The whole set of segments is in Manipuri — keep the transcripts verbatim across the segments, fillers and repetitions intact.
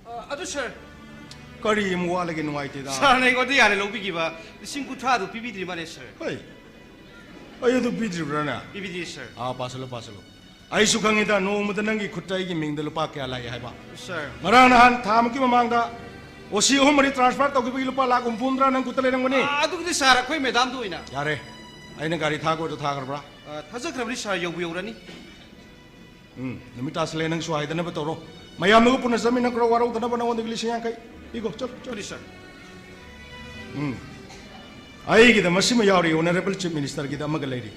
ꯑ, ꯑꯗꯨ ꯁꯥꯔ, ꯀꯔꯤ ꯑꯃꯨꯛ ꯋꯥꯠꯂꯒꯦ? ꯅꯨꯡꯉꯥꯏꯇꯦꯗ꯫ ꯁꯥꯔꯅ ꯑꯩꯉꯣꯟꯗ ꯌꯥꯅ ꯂꯧꯕꯤꯈꯤꯕ ꯂꯤꯁꯤꯡ ꯀꯨꯟꯊ꯭ꯔꯥꯗꯨ ꯄꯤꯕꯤꯗ꯭ꯔꯤ ꯃꯥꯜꯂꯦ, ꯁꯥꯔ꯫ ꯍꯣꯏ, ꯑꯩ ꯑꯗꯨ ꯄꯤꯗ꯭ꯔꯤꯕ꯭ꯔꯥꯅꯦ? ꯄꯤꯕꯤꯗ꯭ꯔꯤ, ꯁꯥꯔ꯫ ꯑꯥ, ꯄꯥꯁꯜꯂꯣ, ꯄꯥꯁꯜꯂꯣ꯫ ꯑꯩꯁꯨ ꯈꯪꯉꯤꯗ, ꯅꯣꯡꯃꯗ ꯅꯪꯒꯤ ꯈꯨꯠꯇ ꯑꯩꯒꯤ ꯃꯤꯡꯗ ꯂꯨꯄꯥ ꯀꯌꯥ ꯂꯥꯛꯏ ꯍꯥꯏꯕ꯫ ꯁꯥꯔ꯫ ꯉꯔꯥꯡ ꯅꯍꯥꯟ ꯊꯥ ꯃꯨꯛꯀꯤ ꯃꯃꯥꯡꯗ ꯑꯣ ꯁꯤ ꯑꯍꯨꯝ ꯃꯔꯤ ꯇ꯭ꯔꯥꯟꯁꯐꯔ ꯇꯧꯈꯤꯕꯒꯤ ꯂꯨꯄꯥ ꯂꯥꯈ ꯍꯨꯝꯐꯨ ꯍꯨꯝꯗ꯭ꯔꯥ ꯅꯪ ꯈꯨꯠꯇ ꯂꯩꯔꯝꯒꯅꯤ꯫ ꯑꯥ, ꯑꯗꯨꯒꯤꯗꯤ ꯁꯥꯔ, ꯑꯩꯈꯣꯏ ꯃꯦꯗꯥꯝꯗ ꯑꯣꯏꯅ꯫ ꯌꯥꯔꯦ, ꯑꯩꯅ ꯒꯥꯔꯤ ꯊꯥꯈꯣꯗꯣ ꯊꯥꯈ꯭ꯔꯕ꯭ꯔꯥ? ꯑꯥ, ꯊꯥꯖꯈ꯭ꯔꯕꯅꯤ ꯁꯥꯔ, ꯌꯧꯕꯨ ꯌꯧꯔꯅꯤ꯫ ꯎꯝ, ꯅꯨꯃꯤꯠ ꯇꯥꯁꯜꯂꯦ, ꯅꯪꯁꯨ ꯍꯥꯏꯗꯅꯕ ꯇꯧꯔꯣ꯫ ꯃꯌꯥꯝꯅꯒ ꯄꯨꯟꯅ ꯆꯠꯃꯤꯟꯅꯈ꯭ꯔꯣ, ꯋꯥꯔꯧꯗꯅꯕ ꯅꯉꯣꯟꯗꯒꯤ ꯂꯤꯁꯤꯡ ꯌꯥꯡꯈꯩ꯫ ꯏꯒꯣ, ꯆꯠꯂꯣ, ꯆꯠꯂꯣ꯫ ꯆꯠꯂꯤ ꯁꯥꯔ꯫ ꯎꯝ, ꯑꯩꯒꯤꯗ ꯃꯁꯤꯃ ꯌꯥꯎꯔꯤ, ꯑꯣꯅꯔꯦꯕꯜ ꯆꯤꯐ ꯃꯤꯅꯤꯁꯇꯔꯒꯤꯗ ꯑꯃꯒ ꯂꯩꯔꯤ꯫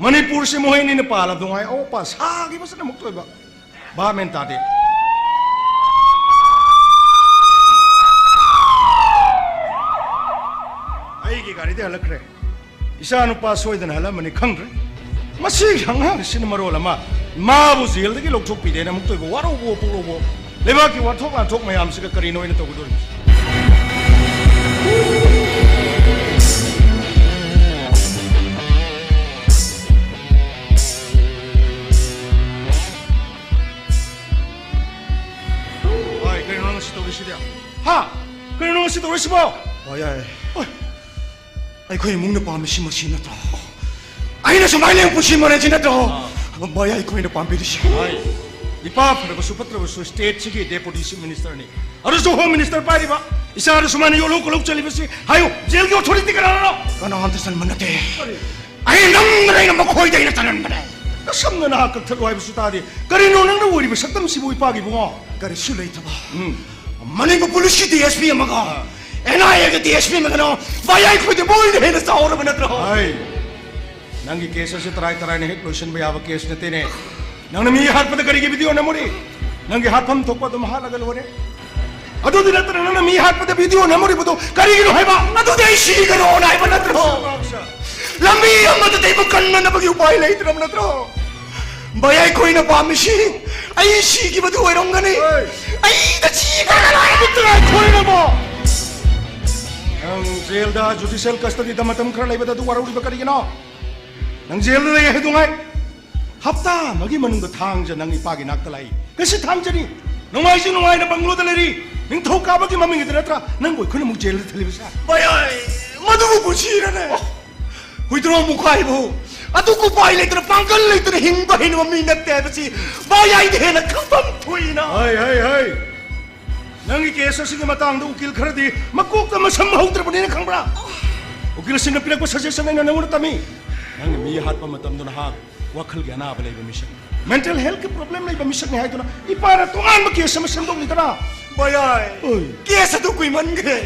ꯃꯅꯤꯄꯨꯔꯁꯤ ꯃꯈꯣꯏ ꯑꯅꯤꯅ ꯄꯥꯜꯂꯕꯗꯨ ꯉꯥꯏ ꯑꯋꯣꯠꯄ ꯁꯥꯈꯤꯕꯁꯤꯅ ꯑꯃꯨꯛꯇ ꯑꯣꯏꯕ꯫ ꯚꯥꯞ ꯃꯦꯟ ꯇꯥꯗꯦ꯫ ꯑꯩꯒꯤ ꯒꯥꯔꯤꯗꯤ ꯍꯜꯂꯛꯈ꯭ꯔꯦ꯫ ꯏꯆꯥ ꯅꯨꯄꯥ ꯁꯣꯏꯗꯅ ꯍꯜꯂꯝꯃꯅꯤ ꯈꯪꯗ꯭ꯔꯦ꯫ ꯃꯁꯤꯒꯤ ꯑꯉꯥꯡꯁꯤꯅ ꯃꯔꯣꯜ ꯑꯃ ꯃꯥꯕꯨ ꯖꯦꯜꯗꯒꯤ ꯂꯧꯊꯣꯛꯄꯤꯗꯦꯅ ꯑꯃꯨꯛꯇ ꯑꯣꯏꯕ ꯋꯥꯔꯧꯕ ꯄꯨꯛꯂꯧꯕ꯫ ꯂꯩꯕꯥꯛꯀꯤ ꯋꯥꯊꯣꯛ ꯂꯥꯟꯊꯣꯛ ꯃꯌꯥꯝꯁꯤꯒ ꯀꯔꯤꯅꯣ ꯑꯩꯅ ꯇꯧꯒꯗꯧꯔꯤꯕꯁꯦ? ꯍꯣꯏ, ꯀꯔꯤꯅꯣ ꯅꯪ ꯁꯤ ꯇꯧꯔꯤꯁꯤꯗꯤ? ꯍꯥ? ꯀꯔꯤꯅꯣ ꯅꯪ ꯁꯤ ꯇꯧꯔꯤꯁꯤꯕꯣ? ꯍꯣꯏ, ꯌꯥꯏ꯫ ꯍꯣꯏ꯫ ꯑꯩꯈꯣꯏ ꯏꯃꯨꯡꯅ ꯄꯥꯝꯃꯤꯁꯤ ꯃꯁꯤ ꯅꯠꯇ꯭ꯔꯣ? ꯑꯩꯅ ꯁꯨꯃꯥꯏꯅ ꯂꯦꯡ ꯄꯨꯟꯁꯤ ꯃꯔꯦꯟꯁꯤ ꯅꯠꯇ꯭ꯔꯣ? ꯑꯥ꯫ ꯚꯥꯏ, ꯑꯩꯈꯣꯏꯅ ꯄꯥꯝꯕꯤꯔꯤꯁꯤ꯫ ꯍꯣꯏ꯫ ꯏꯄꯥ ꯐꯔꯕꯁꯨ ꯐꯠꯇ꯭ꯔꯕꯁꯨ ꯁ꯭ꯇꯦꯠꯁꯤꯒꯤ ꯗꯦꯄꯨꯇꯤ ꯆꯤꯐ ꯃꯤꯅꯤꯁꯇꯔꯅꯤ꯫ ꯑꯗꯨꯁꯨ ꯍꯣꯝ ꯃꯤꯅꯤꯁꯇꯔ ꯄꯥꯏꯔꯤꯕ꯫ ꯏꯆꯥꯗꯨ ꯁꯨꯃꯥꯏꯅ ꯌꯣꯜꯂꯨ ꯈꯣꯠꯂꯨ ꯆꯠꯂꯤꯕꯁꯤ ꯍꯥꯏꯌꯨ, ꯖꯦꯜꯒꯤ ꯑꯣꯊꯣꯔꯤꯇꯤ ꯀꯅꯥꯅꯣ? ꯀꯅꯥꯝꯇ ꯆꯟꯕ ꯅꯠꯇꯦ꯫ ꯀꯔꯤ? ꯑꯩ ꯅꯝꯗꯅ ꯑꯩꯅ ꯃꯈꯣꯏꯗ ꯑꯩꯅ ꯆꯜꯍꯟꯕꯅꯦ꯫ ꯑꯁꯝꯅ ꯅꯍꯥꯛ ꯀꯛꯊꯠꯂꯨ ꯍꯥꯏꯕꯁꯨ ꯇꯥꯗꯦ꯫ ꯀꯔꯤꯅꯣ ꯅꯪꯅ ꯑꯣꯏꯔꯤꯕ ꯁꯛꯇꯝꯁꯤꯕꯨ, ꯏꯄꯥꯒꯤ ꯏꯕꯨꯡꯉꯣ? ꯀꯔꯤꯁꯨ ꯂꯩꯇꯕ꯫ ꯎꯝ꯫ ꯃꯅꯤꯄꯨꯔ ꯄꯨꯂꯤꯁꯀꯤ ꯗꯤ ꯑꯦꯁ ꯄꯤ ꯑꯃꯒ ꯑꯥ꯫ ꯑꯦꯟ ꯑꯥꯏ ꯑꯦꯒꯤ ꯗꯤ ꯑꯦꯁ ꯄꯤ ꯑꯃꯒꯅ ꯚꯥꯏ ꯑꯩꯈꯣꯏꯗꯤ ꯃꯣꯏꯅ ꯍꯦꯟꯅ ꯆꯥꯎꯔꯕ ꯅꯠꯇ꯭ꯔꯣ? ꯍꯥꯏ꯫ ꯅꯪꯒꯤ ꯀꯦꯁ ꯑꯁꯤ ꯇꯔꯥꯏ ꯇꯔꯥꯏꯅ ꯍꯦꯛ ꯂꯣꯏꯁꯤꯟꯕ ꯌꯥꯕ ꯀꯦꯁ ꯅꯠꯇꯦꯅꯦ꯫ ꯅꯪꯅ ꯃꯤ ꯍꯥꯠꯄꯗ ꯀꯔꯤꯒꯤ ꯚꯤꯗꯤꯑꯣ ꯅꯝꯃꯨꯔꯤ? ꯅꯪꯒꯤ ꯍꯥꯠꯐꯝ ꯊꯣꯛꯄ ꯑꯗꯨꯝ ꯍꯥꯠꯂꯒ ꯂꯣꯏꯔꯦ꯫ ꯑꯗꯨꯗꯤ ꯅꯠꯇꯅ ꯅꯪꯅ ꯃꯤ ꯍꯥꯠꯄꯗ ꯚꯤꯗꯤꯑꯣ ꯅꯝꯃꯨꯔꯤꯕꯗꯣ ꯀꯔꯤꯒꯤꯅꯣ ꯍꯥꯏꯕ? ꯑꯗꯨꯗꯤ ꯑꯩ ꯁꯤꯒꯅꯣꯅ ꯍꯥꯏꯕ ꯅꯠꯇ꯭ꯔꯣ? ꯂꯝꯕꯤ ꯑꯃꯗ ꯑꯩꯕꯨ ꯀꯟꯅꯅꯕꯒꯤ ꯎꯄꯥꯏ ꯂꯩꯇ꯭ꯔꯕ ꯅꯠꯇ꯭ꯔꯣ? ꯚꯩꯌꯥ, ꯑꯩꯈꯣꯏꯅ ꯄꯥꯝꯃꯤꯁꯤ ꯑꯩ ꯁꯤꯈꯤꯕꯗꯨ ꯑꯣꯏꯔꯝꯒꯅꯤ꯫ ꯍꯣꯏ꯫ ꯑꯩꯗ ꯆꯤꯈ꯭ꯔꯒ ꯂꯣꯏꯔꯦ꯫ ꯅꯪ ꯖꯦꯜꯗ ꯖꯨꯗꯤꯁꯤꯌꯦꯜ ꯀꯁꯇꯗꯤꯗ ꯃꯇꯝ ꯈꯔ ꯂꯩꯕꯗ ꯑꯗꯨ ꯋꯥꯔꯧꯔꯤꯕ ꯀꯔꯤꯒꯤꯅꯣ? ꯅꯪ ꯖꯦꯜꯗ ꯂꯩ ꯍꯥꯏꯗꯨꯉꯥꯏ ꯍꯞꯇꯥ ꯑꯃꯒꯤ ꯃꯅꯨꯡꯗ ꯊꯥꯡꯖ ꯅꯪ ꯏꯄꯥꯒꯤ ꯅꯥꯛꯇ ꯂꯥꯛꯏ꯫ ꯉꯁꯤ ꯊꯥꯡꯖꯅꯤ꯫ ꯅꯨꯡꯉꯥꯏꯁꯨ ꯅꯨꯡꯉꯥꯏꯅ ꯕꯪꯒ꯭ꯂꯣꯗ ꯂꯩꯔꯤ꯫ ꯅꯤꯡꯊꯧ ꯀꯥꯕꯒꯤ ꯃꯃꯤꯡꯒꯤꯗ ꯅꯠꯇ꯭ꯔꯥ ꯅꯪꯕꯨ ꯑꯩꯈꯣꯏꯅ ꯑꯃꯨꯛ ꯖꯦꯜꯗ ꯊꯜꯂꯤꯕꯁꯦ? ꯚꯌꯥꯏ, ꯃꯗꯨꯕꯨ ꯄꯨꯟꯁꯤꯔꯅꯦ? ꯍꯨꯏꯗ꯭ꯔꯣꯝ ꯃꯨꯈꯥꯏꯕꯨ ꯑꯗꯨ ꯎꯄꯥꯏ ꯂꯩꯇꯅ, ꯄꯥꯡꯒꯜ ꯂꯩꯇꯅ ꯍꯤꯡꯕ ꯍꯩꯅꯕ ꯃꯤ ꯅꯠꯇꯦ ꯍꯥꯏꯕꯁꯤ ꯚꯌꯥꯏꯗ ꯍꯦꯟꯅ ꯈꯪꯐꯝ ꯊꯣꯛꯏꯅ꯫ ꯍꯩ, ꯍꯩ, ꯍꯩ! ꯅꯪꯒꯤ ꯀꯦꯁ ꯑꯁꯤꯒꯤ ꯃꯇꯥꯡꯗ ꯎꯀꯤꯜ ꯈꯔꯗꯤ ꯃꯀꯣꯛꯇ ꯃꯁꯝ ꯍꯧꯗ꯭ꯔꯕꯅꯤꯅ ꯈꯪꯕ꯭ꯔꯥ? ꯎꯀꯤꯜꯁꯤꯡꯅ ꯄꯤꯔꯛꯄ ꯁꯖꯦꯁꯟ ꯑꯩꯅ ꯅꯪꯉꯣꯟꯗ ꯇꯝꯃꯤ꯫ ꯅꯪꯅ ꯃꯤ ꯍꯥꯠꯄ ꯃꯇꯝꯗ ꯅꯍꯥꯛ ꯋꯥꯈꯜꯒꯤ ꯑꯅꯥꯕ ꯂꯩꯕ ꯃꯤꯁꯛ, ꯃꯦꯟꯇꯦꯜ ꯍꯦꯜꯊꯀꯤ ꯄ꯭ꯔꯣꯕ꯭ꯂꯦꯝ ꯂꯩꯕ ꯃꯤꯁꯛꯅꯤ ꯍꯥꯏꯗꯨꯅ ꯏꯄꯥꯅ ꯇꯣꯉꯥꯟꯕ ꯀꯦꯁ ꯑꯃ ꯁꯦꯝꯗꯣꯛꯂꯤꯗꯅ꯫ ꯚꯌꯥꯏ, ꯑꯣꯏ꯫ ꯀꯦꯁ ꯑꯗꯨ ꯀꯨꯏꯃꯟꯈ꯭ꯔꯦ꯫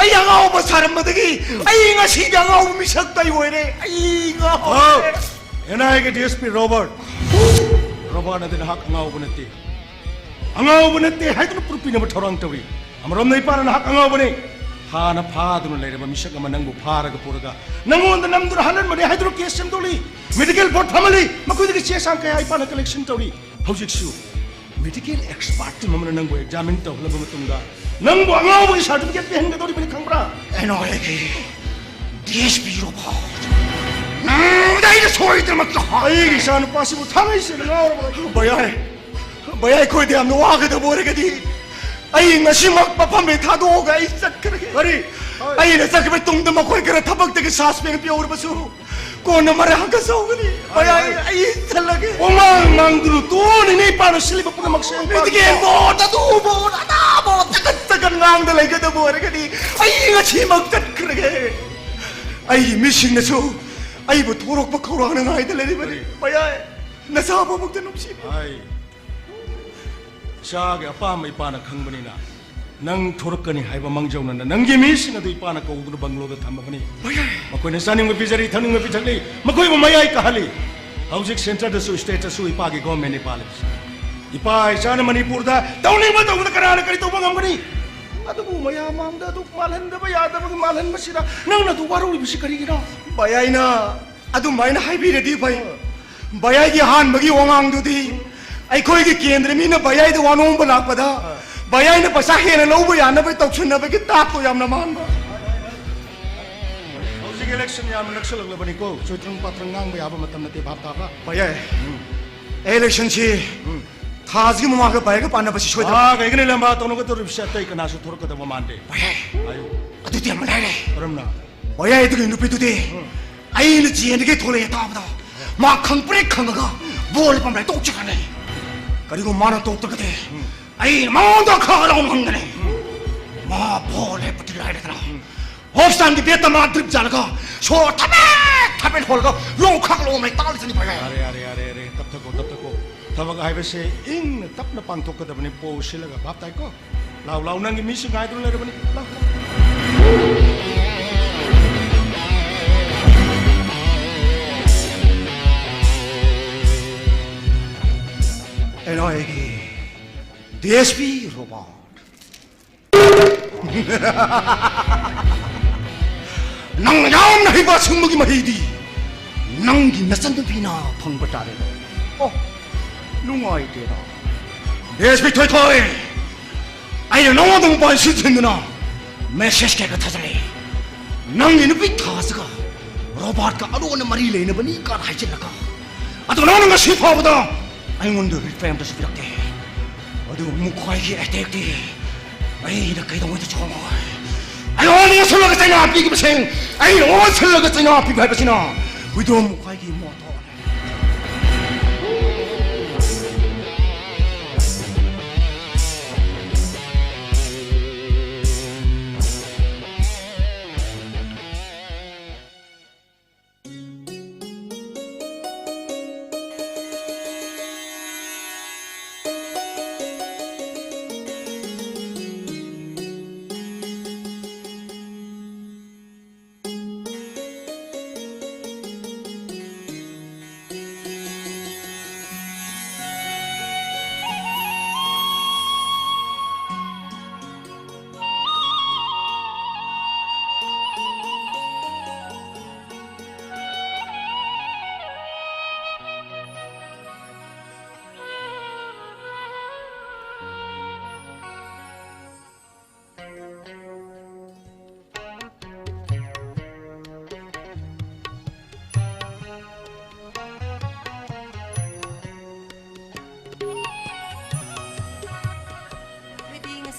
ꯑꯩ ꯑꯉꯥꯎꯕ ꯁꯥꯔꯝꯕꯗꯒꯤ ꯑꯩ ꯉꯁꯤꯗꯤ ꯑꯉꯥꯎꯕ ꯃꯤꯁꯛꯇ ꯑꯣꯏꯔꯦ꯫ ꯑꯩ ꯉꯥꯎꯔꯦ꯫ ꯑꯦꯟ ꯑꯥꯏ ꯑꯦꯒꯤ ꯗꯤ ꯑꯦꯁ ꯄꯤ ꯔꯣꯕꯥꯔꯠ꯫ ꯔꯣꯕꯥꯔꯠꯅꯗꯤ ꯅꯍꯥꯛ ꯑꯉꯥꯎꯕ ꯅꯠꯇꯦ꯫ ꯑꯉꯥꯎꯕ ꯅꯠꯇꯦ ꯍꯥꯏꯗꯨꯅ ꯄ꯭ꯔꯨꯐ ꯄꯤꯅꯕ ꯊꯧꯔꯥꯡ ꯇꯧꯔꯤ꯫ ꯑꯃꯔꯣꯝꯗ ꯏꯄꯥꯅ ꯅꯍꯥꯛ ꯑꯉꯥꯎꯕꯅꯤ꯫ ꯍꯥꯟꯅ ꯐꯥꯗꯨꯅ ꯂꯩꯔꯕ ꯃꯤꯁꯛ ꯑꯃ ꯅꯪꯕꯨ ꯐꯥꯔꯒ ꯄꯨꯔꯒ ꯅꯪꯉꯣꯟꯗ ꯅꯝꯗꯨꯅ ꯍꯥꯠꯍꯟꯕꯅꯤ ꯍꯥꯏꯗꯨꯅ ꯀꯦꯁ ꯁꯦꯝꯗꯣꯛꯂꯤ꯫ ꯃꯦꯗꯤꯀꯦꯜ ꯕꯣꯔꯗ ꯐꯝꯍꯜꯂꯤ꯫ ꯃꯈꯣꯏꯗꯒꯤ ꯆꯦ ꯆꯥꯡ ꯀꯌꯥ ꯏꯄꯥꯅ ꯀꯂꯦꯛꯁꯟ ꯇꯧꯔꯤ꯫ ꯍꯧꯖꯤꯛꯁꯨ ꯃꯦꯗꯤꯀꯦꯜ ꯑꯦꯛꯁꯄꯥꯔꯠ ꯇꯤꯝ ꯑꯃꯅ ꯅꯪꯕꯨ ꯑꯦꯛꯖꯥꯃꯤꯟ ꯇꯧꯍꯜꯂꯕ ꯃꯇꯨꯡꯗ ꯅꯪꯕꯨ ꯑꯉꯥꯎꯕꯒꯤ ꯁꯥꯔꯇꯤꯐꯤꯀꯦꯠ ꯄꯤꯍꯟꯒꯗꯧꯔꯤꯕꯅꯤ ꯈꯪꯕ꯭ꯔꯥ? ꯑꯦꯟ ꯑꯥꯏ ꯑꯦꯒꯤ ꯗꯤ ꯑꯦꯁ ꯄꯤ ꯔꯣꯕꯥꯔꯠ, ꯅꯪꯗ ꯑꯩꯅ ꯁꯣꯏꯗꯅꯃꯛꯀꯤ ꯍꯥꯏ-, ꯑꯩꯒꯤ ꯏꯆꯥꯅꯨꯄꯥꯁꯤꯕꯨ ꯊꯥꯡꯉꯩꯁꯦꯡꯅ ꯉꯥꯎꯔꯕ? ꯚꯌꯥꯏ, ꯚꯌꯥꯏ, ꯑꯩꯈꯣꯏꯗ ꯌꯥꯝꯅ ꯋꯥꯒꯗꯕ ꯑꯣꯏꯔꯒꯗꯤ ꯑꯩ ꯉꯁꯤꯃꯛ ꯃꯐꯝꯗꯩ ꯊꯥꯗꯣꯛꯑꯒ ꯑꯩ ꯆꯠꯈ꯭ꯔꯒꯦ꯫ ꯀꯔꯤ? ꯑꯩꯅ ꯆꯠꯈ꯭ꯔꯕ ꯇꯨꯡꯗ ꯃꯈꯣꯏ ꯈꯔ ꯊꯕꯛꯇꯒꯤ ꯁꯁꯄꯦꯟ ꯄꯤꯍꯧꯔꯕꯁꯨ ꯀꯣꯟꯅ ꯃꯔꯥꯡ ꯀꯆꯧꯒꯅꯤ꯫ ꯚꯌꯥꯏ, ꯑꯩ ꯆꯠꯂꯒꯦ꯫ ꯄꯨꯡꯉꯥꯡ ꯉꯥꯡꯗꯨꯅ ꯇꯣꯛꯑꯣꯅꯤꯅꯦ, ꯏꯄꯥꯅ ꯁꯤꯜꯂꯤꯕ ꯄꯨꯝꯅꯃꯛꯁꯦ꯫ ꯃꯦꯗꯤꯀꯦꯜ ꯕꯣꯔꯗ, ꯑꯗꯨ ꯕꯣꯔꯗ, ꯑꯗꯥ ꯕꯣꯔꯗ, ꯆꯒꯠ ꯆꯒꯠ ꯉꯥꯡꯗ ꯂꯩꯒꯗꯕ ꯑꯣꯏꯔꯒꯗꯤ ꯑꯩ ꯉꯁꯤꯃꯛ ꯆꯠꯈ꯭ꯔꯒꯦ꯫ ꯑꯩꯒꯤ ꯃꯤꯁꯤꯡꯅꯁꯨ ꯑꯩꯕꯨ ꯊꯣꯔꯛꯄ ꯈꯧꯔꯥꯡꯅ ꯉꯥꯏꯗ ꯂꯩꯔꯤꯕꯅꯤ꯫ ꯚꯌꯥꯏ, ꯅꯆꯥ ꯄꯣꯛꯄꯗ ꯅꯨꯡꯁꯤꯕ꯫ ꯍꯥꯏ꯫ ꯏꯆꯥꯒꯤ ꯑꯄꯥꯝꯕ ꯏꯄꯥꯅ ꯈꯪꯕꯅꯤꯅ ꯅꯪ ꯊꯣꯔꯛꯀꯅꯤ ꯍꯥꯏꯕ ꯃꯥꯡꯖꯧꯅꯅ ꯅꯪꯒꯤ ꯃꯤꯁꯤꯡ ꯑꯗꯨ ꯏꯄꯥꯅ ꯀꯧꯗꯨꯅ ꯕꯪꯒ꯭ꯂꯣꯗ ꯊꯝꯃꯕꯅꯤ꯫ ꯃꯈꯣꯏꯅ ꯆꯥꯅꯤꯡꯕ ꯄꯤꯖꯔꯤ, ꯊꯛꯅꯤꯡꯕ ꯄꯤꯊꯛꯂꯤ, ꯃꯈꯣꯏꯕꯨ ꯃꯌꯥꯏ ꯀꯥꯍꯜꯂꯤ꯫ ꯍꯧꯖꯤꯛ ꯁꯦꯟꯇꯔꯗꯁꯨ ꯁ꯭ꯇꯦꯠꯇꯁꯨ ꯏꯄꯥꯒꯤ ꯒꯣꯔꯃꯦꯟꯅꯤ ꯄꯥꯜꯂꯤꯕꯁꯤ꯫ ꯏꯄꯥ ꯏꯆꯥꯅ ꯃꯅꯤꯄꯨꯔꯗ ꯇꯧꯅꯤꯡꯕ ꯇꯧꯕꯗ ꯀꯅꯥꯅ ꯀꯔꯤ ꯇꯧꯕ ꯉꯝꯒꯅꯤ? ꯑꯗꯨꯕꯨ ꯃꯌꯥꯝ ꯃꯥꯡꯗ ꯑꯗꯨ ꯃꯥꯜꯍꯟꯗꯕ ꯌꯥꯗꯕꯒꯤ ꯃꯥꯜꯍꯟꯕꯁꯤꯗ ꯅꯪꯅ ꯑꯗꯨ ꯋꯥꯔꯧꯔꯤꯕꯁꯤ ꯀꯔꯤꯒꯤꯅꯣ? ꯚꯌꯥꯏꯅ ꯑꯗꯨꯃꯥꯏꯅ ꯍꯥꯏꯕꯤꯔꯗꯤ ꯐꯩ꯫ ꯚꯌꯥꯏꯒꯤ ꯑꯍꯥꯟꯕꯒꯤ ꯋꯥꯉꯥꯡꯗꯨꯗꯤ ꯑꯩꯈꯣꯏꯒꯤ ꯀꯦꯟꯗ꯭ꯔ ꯃꯤꯅ ꯚꯌꯥꯏꯗ ꯋꯥꯅꯣꯝꯕ ꯂꯥꯛꯄꯗ ꯚꯌꯥꯏꯅ ꯄꯩꯁꯥ ꯍꯦꯟꯅ ꯂꯧꯕ ꯌꯥꯅꯕ ꯇꯧꯁꯤꯟꯅꯕꯒꯤ ꯇꯥꯛꯄ ꯌꯥꯝꯅ ꯃꯥꯟꯕ꯫ ꯍꯧꯖꯤꯛ ꯏꯂꯦꯛꯁꯟ ꯌꯥꯝꯅ ꯅꯛꯁꯜꯂꯛꯂꯕꯅꯤꯀꯣ꯫ ꯆꯣꯏꯇ꯭ꯔꯪ ꯄꯥꯇ꯭ꯔꯪ ꯉꯥꯡꯕ ꯌꯥꯕ ꯃꯇꯝ ꯅꯠꯇꯦ, ꯚꯥꯞ ꯇꯥꯕ꯭ꯔꯥ? ꯚꯌꯥꯏ, ꯎꯝ꯫ ꯏꯂꯦꯛꯁꯟꯁꯤ ꯎꯝ꯫ ꯊꯥꯁꯤꯒꯤ ꯃꯃꯥꯡꯗ ꯚꯥꯏꯒ ꯄꯥꯟꯅꯕꯁꯤ ꯁꯣꯏꯗꯅ꯫ ꯃꯥꯒ ꯑꯩꯒꯅ ꯂꯦꯝꯕꯥ ꯇꯧꯅꯒꯗꯧꯔꯤꯕꯁꯦ ꯑꯇꯩ ꯀꯅꯥꯁꯨ ꯊꯣꯔꯛꯀꯗꯕ ꯃꯥꯟꯗꯦ꯫ ꯚꯥꯏ, ꯍꯥꯏꯌꯨ꯫ ꯑꯗꯨꯗꯤ ꯑꯃ ꯂꯩꯔꯦ꯫ ꯀꯔꯝꯅ? ꯚꯥꯏ, ꯑꯗꯨꯒꯤ ꯅꯨꯄꯤꯗꯨꯗꯤ ꯑꯩꯅ ꯖꯦꯟꯗꯒꯤ ꯊꯣꯛꯂꯛꯑꯦ ꯇꯥꯕꯗ ꯃꯥ ꯈꯪꯄ꯭ꯔꯦꯛ ꯈꯪꯉꯒ ꯕꯣꯜ ꯄꯝꯂꯦ ꯇꯣꯛꯆꯈ꯭ꯔꯅꯤ꯫ ꯀꯔꯤꯒꯨꯝꯕ ꯃꯥꯅ ꯇꯣꯛꯇ꯭ꯔꯒꯗꯤ ꯑꯩꯅ ꯃꯉꯣꯟꯗ ꯈꯪꯍꯟꯒꯅꯤ꯫ ꯃꯥ ꯕꯣꯜ ꯍꯦꯛ ꯄꯨꯠꯇꯤ ꯂꯥꯏꯔꯗꯅ ꯍꯣꯞꯁꯇꯥꯟꯒꯤ ꯕꯦꯠꯇ ꯃꯥ ꯗ꯭ꯔꯤꯞ ꯆꯥꯜꯂꯒ ꯁꯣꯔ ꯊꯕꯦꯠ ꯊꯕꯦꯠ ꯍꯣꯜꯂꯒ ꯂꯣꯡꯈꯥꯛ ꯂꯣꯡꯅ ꯇꯥꯜꯂꯤꯁꯤꯅꯤ ꯚꯥꯏ꯫ ꯌꯥꯔꯦ, ꯌꯥꯔꯦ, ꯌꯥꯔꯦ, ꯌꯥꯔꯦ꯫ ꯇꯞꯊꯈꯣ, ꯇꯞꯊꯈꯣ꯫ ꯊꯕꯛ ꯍꯥꯏꯕꯁꯦ ꯏꯪꯅ ꯇꯞꯅ ꯄꯥꯡꯊꯣꯛꯀꯗꯕꯅꯤ꯫ ꯄꯣ ꯁꯤꯜꯂꯒ ꯚꯥꯞ ꯇꯥꯏꯀꯣ? ꯂꯥꯎ, ꯂꯥꯎ, ꯅꯪꯒꯤ ꯃꯤꯁꯤꯡ ꯉꯥꯏꯗꯨꯅ ꯂꯩꯔꯕꯅꯤ꯫ ꯂꯥꯎ, ꯂꯥꯎ꯫ ꯑꯩꯅ ꯑꯩꯒꯤ ꯗꯤ ꯑꯦꯁ ꯄꯤ ꯔꯣꯕꯥꯔꯠ꯫ ꯅꯪ ꯌꯥꯝꯅ ꯍꯩꯕ ꯁꯤꯒꯨꯝꯕꯒꯤ ꯃꯍꯩꯗꯤ ꯅꯪꯒꯤ ꯅꯆꯟꯅꯨꯄꯤꯅ ꯐꯪꯕ ꯇꯥꯔꯦꯗꯣ꯫ ꯑꯣ, ꯅꯨꯡꯉꯥꯏꯇꯦꯗ꯫ ꯑꯦꯁ ꯄꯤ ꯊꯣꯏꯊꯣꯏ, ꯑꯩꯅ ꯅꯉꯣꯟꯗ ꯃꯣꯕꯥꯏꯜ ꯁꯤꯖꯤꯟꯅꯗꯨꯅ ꯃꯦꯁꯦꯖ ꯀꯌꯥ ꯊꯥꯖꯤꯜꯂꯦ꯫ ꯅꯪꯒꯤ ꯅꯨꯄꯤ ꯊꯥꯁꯤꯒ ꯔꯣꯕꯥꯔꯠꯀ ꯑꯔꯣꯟꯅ ꯃꯔꯤ ꯂꯩꯅꯕꯅꯤ ꯀꯥꯏꯅ ꯍꯥꯏꯖꯤꯜꯂꯒ, ꯑꯗꯨꯒ ꯅꯪꯅ ꯉꯁꯤ ꯐꯥꯎꯕꯗ ꯑꯩꯉꯣꯟꯗ ꯔꯤꯄ꯭ꯂꯥꯏ ꯑꯃꯇꯁꯨ ꯄꯤꯔꯛꯇꯦ꯫ ꯑꯗꯨ ꯃꯨꯈ꯭ꯋꯥꯏꯒꯤ ꯑꯦꯇꯦꯛꯇꯤ ꯑꯩꯅ ꯀꯩꯗꯧꯉꯩꯗꯁꯨ ꯈꯪꯉꯣꯏ꯫ ꯑꯩꯉꯣꯟꯗ ꯑꯣꯟꯁꯤꯜꯂꯒ ꯆꯩꯅꯥ ꯄꯤꯈꯤꯕꯁꯤꯡ ꯑꯩꯅ ꯑꯣꯟꯁꯤꯜꯂꯒ ꯆꯩꯅꯥ ꯄꯤꯕ ꯍꯥꯏꯕꯁꯤꯅ ꯋꯤꯗꯣ ꯃꯨꯈ꯭ꯋꯥꯏꯒꯤ ꯃꯣꯇꯣꯅꯤ꯫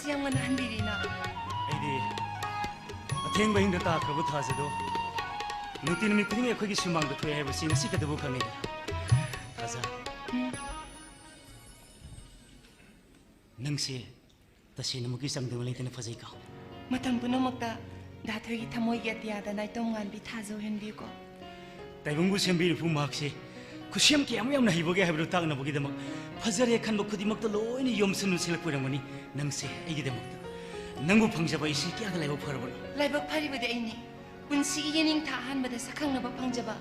ꯌꯥꯝ ꯉꯟꯅ ꯍꯟꯕꯤꯔꯤꯅ꯫ ꯑꯩꯗꯤ ꯑꯊꯦꯡꯕ ꯑꯍꯤꯡꯗ ꯇꯥꯈ꯭ꯔꯕ ꯊꯥꯖꯗꯣ ꯅꯨꯡꯇꯤ ꯅꯨꯃꯤꯠ ꯈꯨꯗꯤꯡꯒꯤ ꯑꯩꯈꯣꯏꯒꯤ ꯁꯨꯃꯥꯡꯗ ꯊꯣꯛꯑꯦ ꯍꯥꯏꯕꯁꯤ ꯉꯁꯤ ꯈꯛꯇꯕꯨ ꯈꯪꯉꯤ꯫ ꯊꯥꯖ, ꯎꯝ꯫ ꯅꯪꯁꯦ ꯇꯁꯦꯡꯅꯃꯛꯀꯤ ꯆꯥꯡꯗꯝ ꯂꯩꯇꯅ ꯐꯖꯩꯀꯣ꯫ ꯃꯇꯝ ꯄꯨꯝꯅꯃꯛꯇ ꯗꯥ ꯊꯣꯏꯒꯤ ꯊꯃꯣꯏꯒꯤ ꯑꯇꯤꯌꯥꯗ ꯅꯥꯏꯇꯣꯝ ꯉꯥꯟꯕꯤ ꯊꯥꯖ ꯑꯣꯏꯍꯟꯕꯤꯌꯨꯀꯣ꯫ ꯇꯥꯏꯕꯪꯕꯨ ꯁꯦꯝꯕꯤꯔꯤꯕ ꯃꯍꯥꯛꯁꯦ ꯈꯨꯠꯁꯦꯝ ꯀꯌꯥꯃꯨꯛ ꯌꯥꯝꯅ ꯍꯩꯕꯒꯦ ꯍꯥꯏꯕꯗꯨ ꯇꯥꯛꯅꯕꯒꯤꯗꯃꯛ ꯐꯖꯔꯦ ꯈꯟꯕ ꯈꯨꯗꯤꯡꯃꯛꯇ ꯂꯣꯏꯅ ꯌꯣꯝꯁꯤꯟ ꯂꯨꯁꯤꯜꯂꯛꯄ ꯑꯣꯏꯔꯝꯒꯅꯤ ꯅꯪꯁꯦ ꯑꯩꯒꯤꯗꯃꯛꯇ꯫ ꯅꯪꯕꯨ ꯐꯪꯖꯕ ꯑꯩꯁꯤ ꯀꯌꯥꯗ ꯂꯥꯏꯕꯛ ꯐꯔꯕꯅꯣ꯫ ꯂꯥꯏꯕꯛ ꯐꯔꯤꯕꯗꯤ ꯑꯩꯅꯤ꯫ ꯄꯨꯟꯁꯤꯒꯤ ꯌꯦꯅꯤꯡꯊꯥ ꯑꯍꯥꯟꯕꯗ ꯁꯛꯈꯪꯅꯕ ꯐꯪꯖꯕ,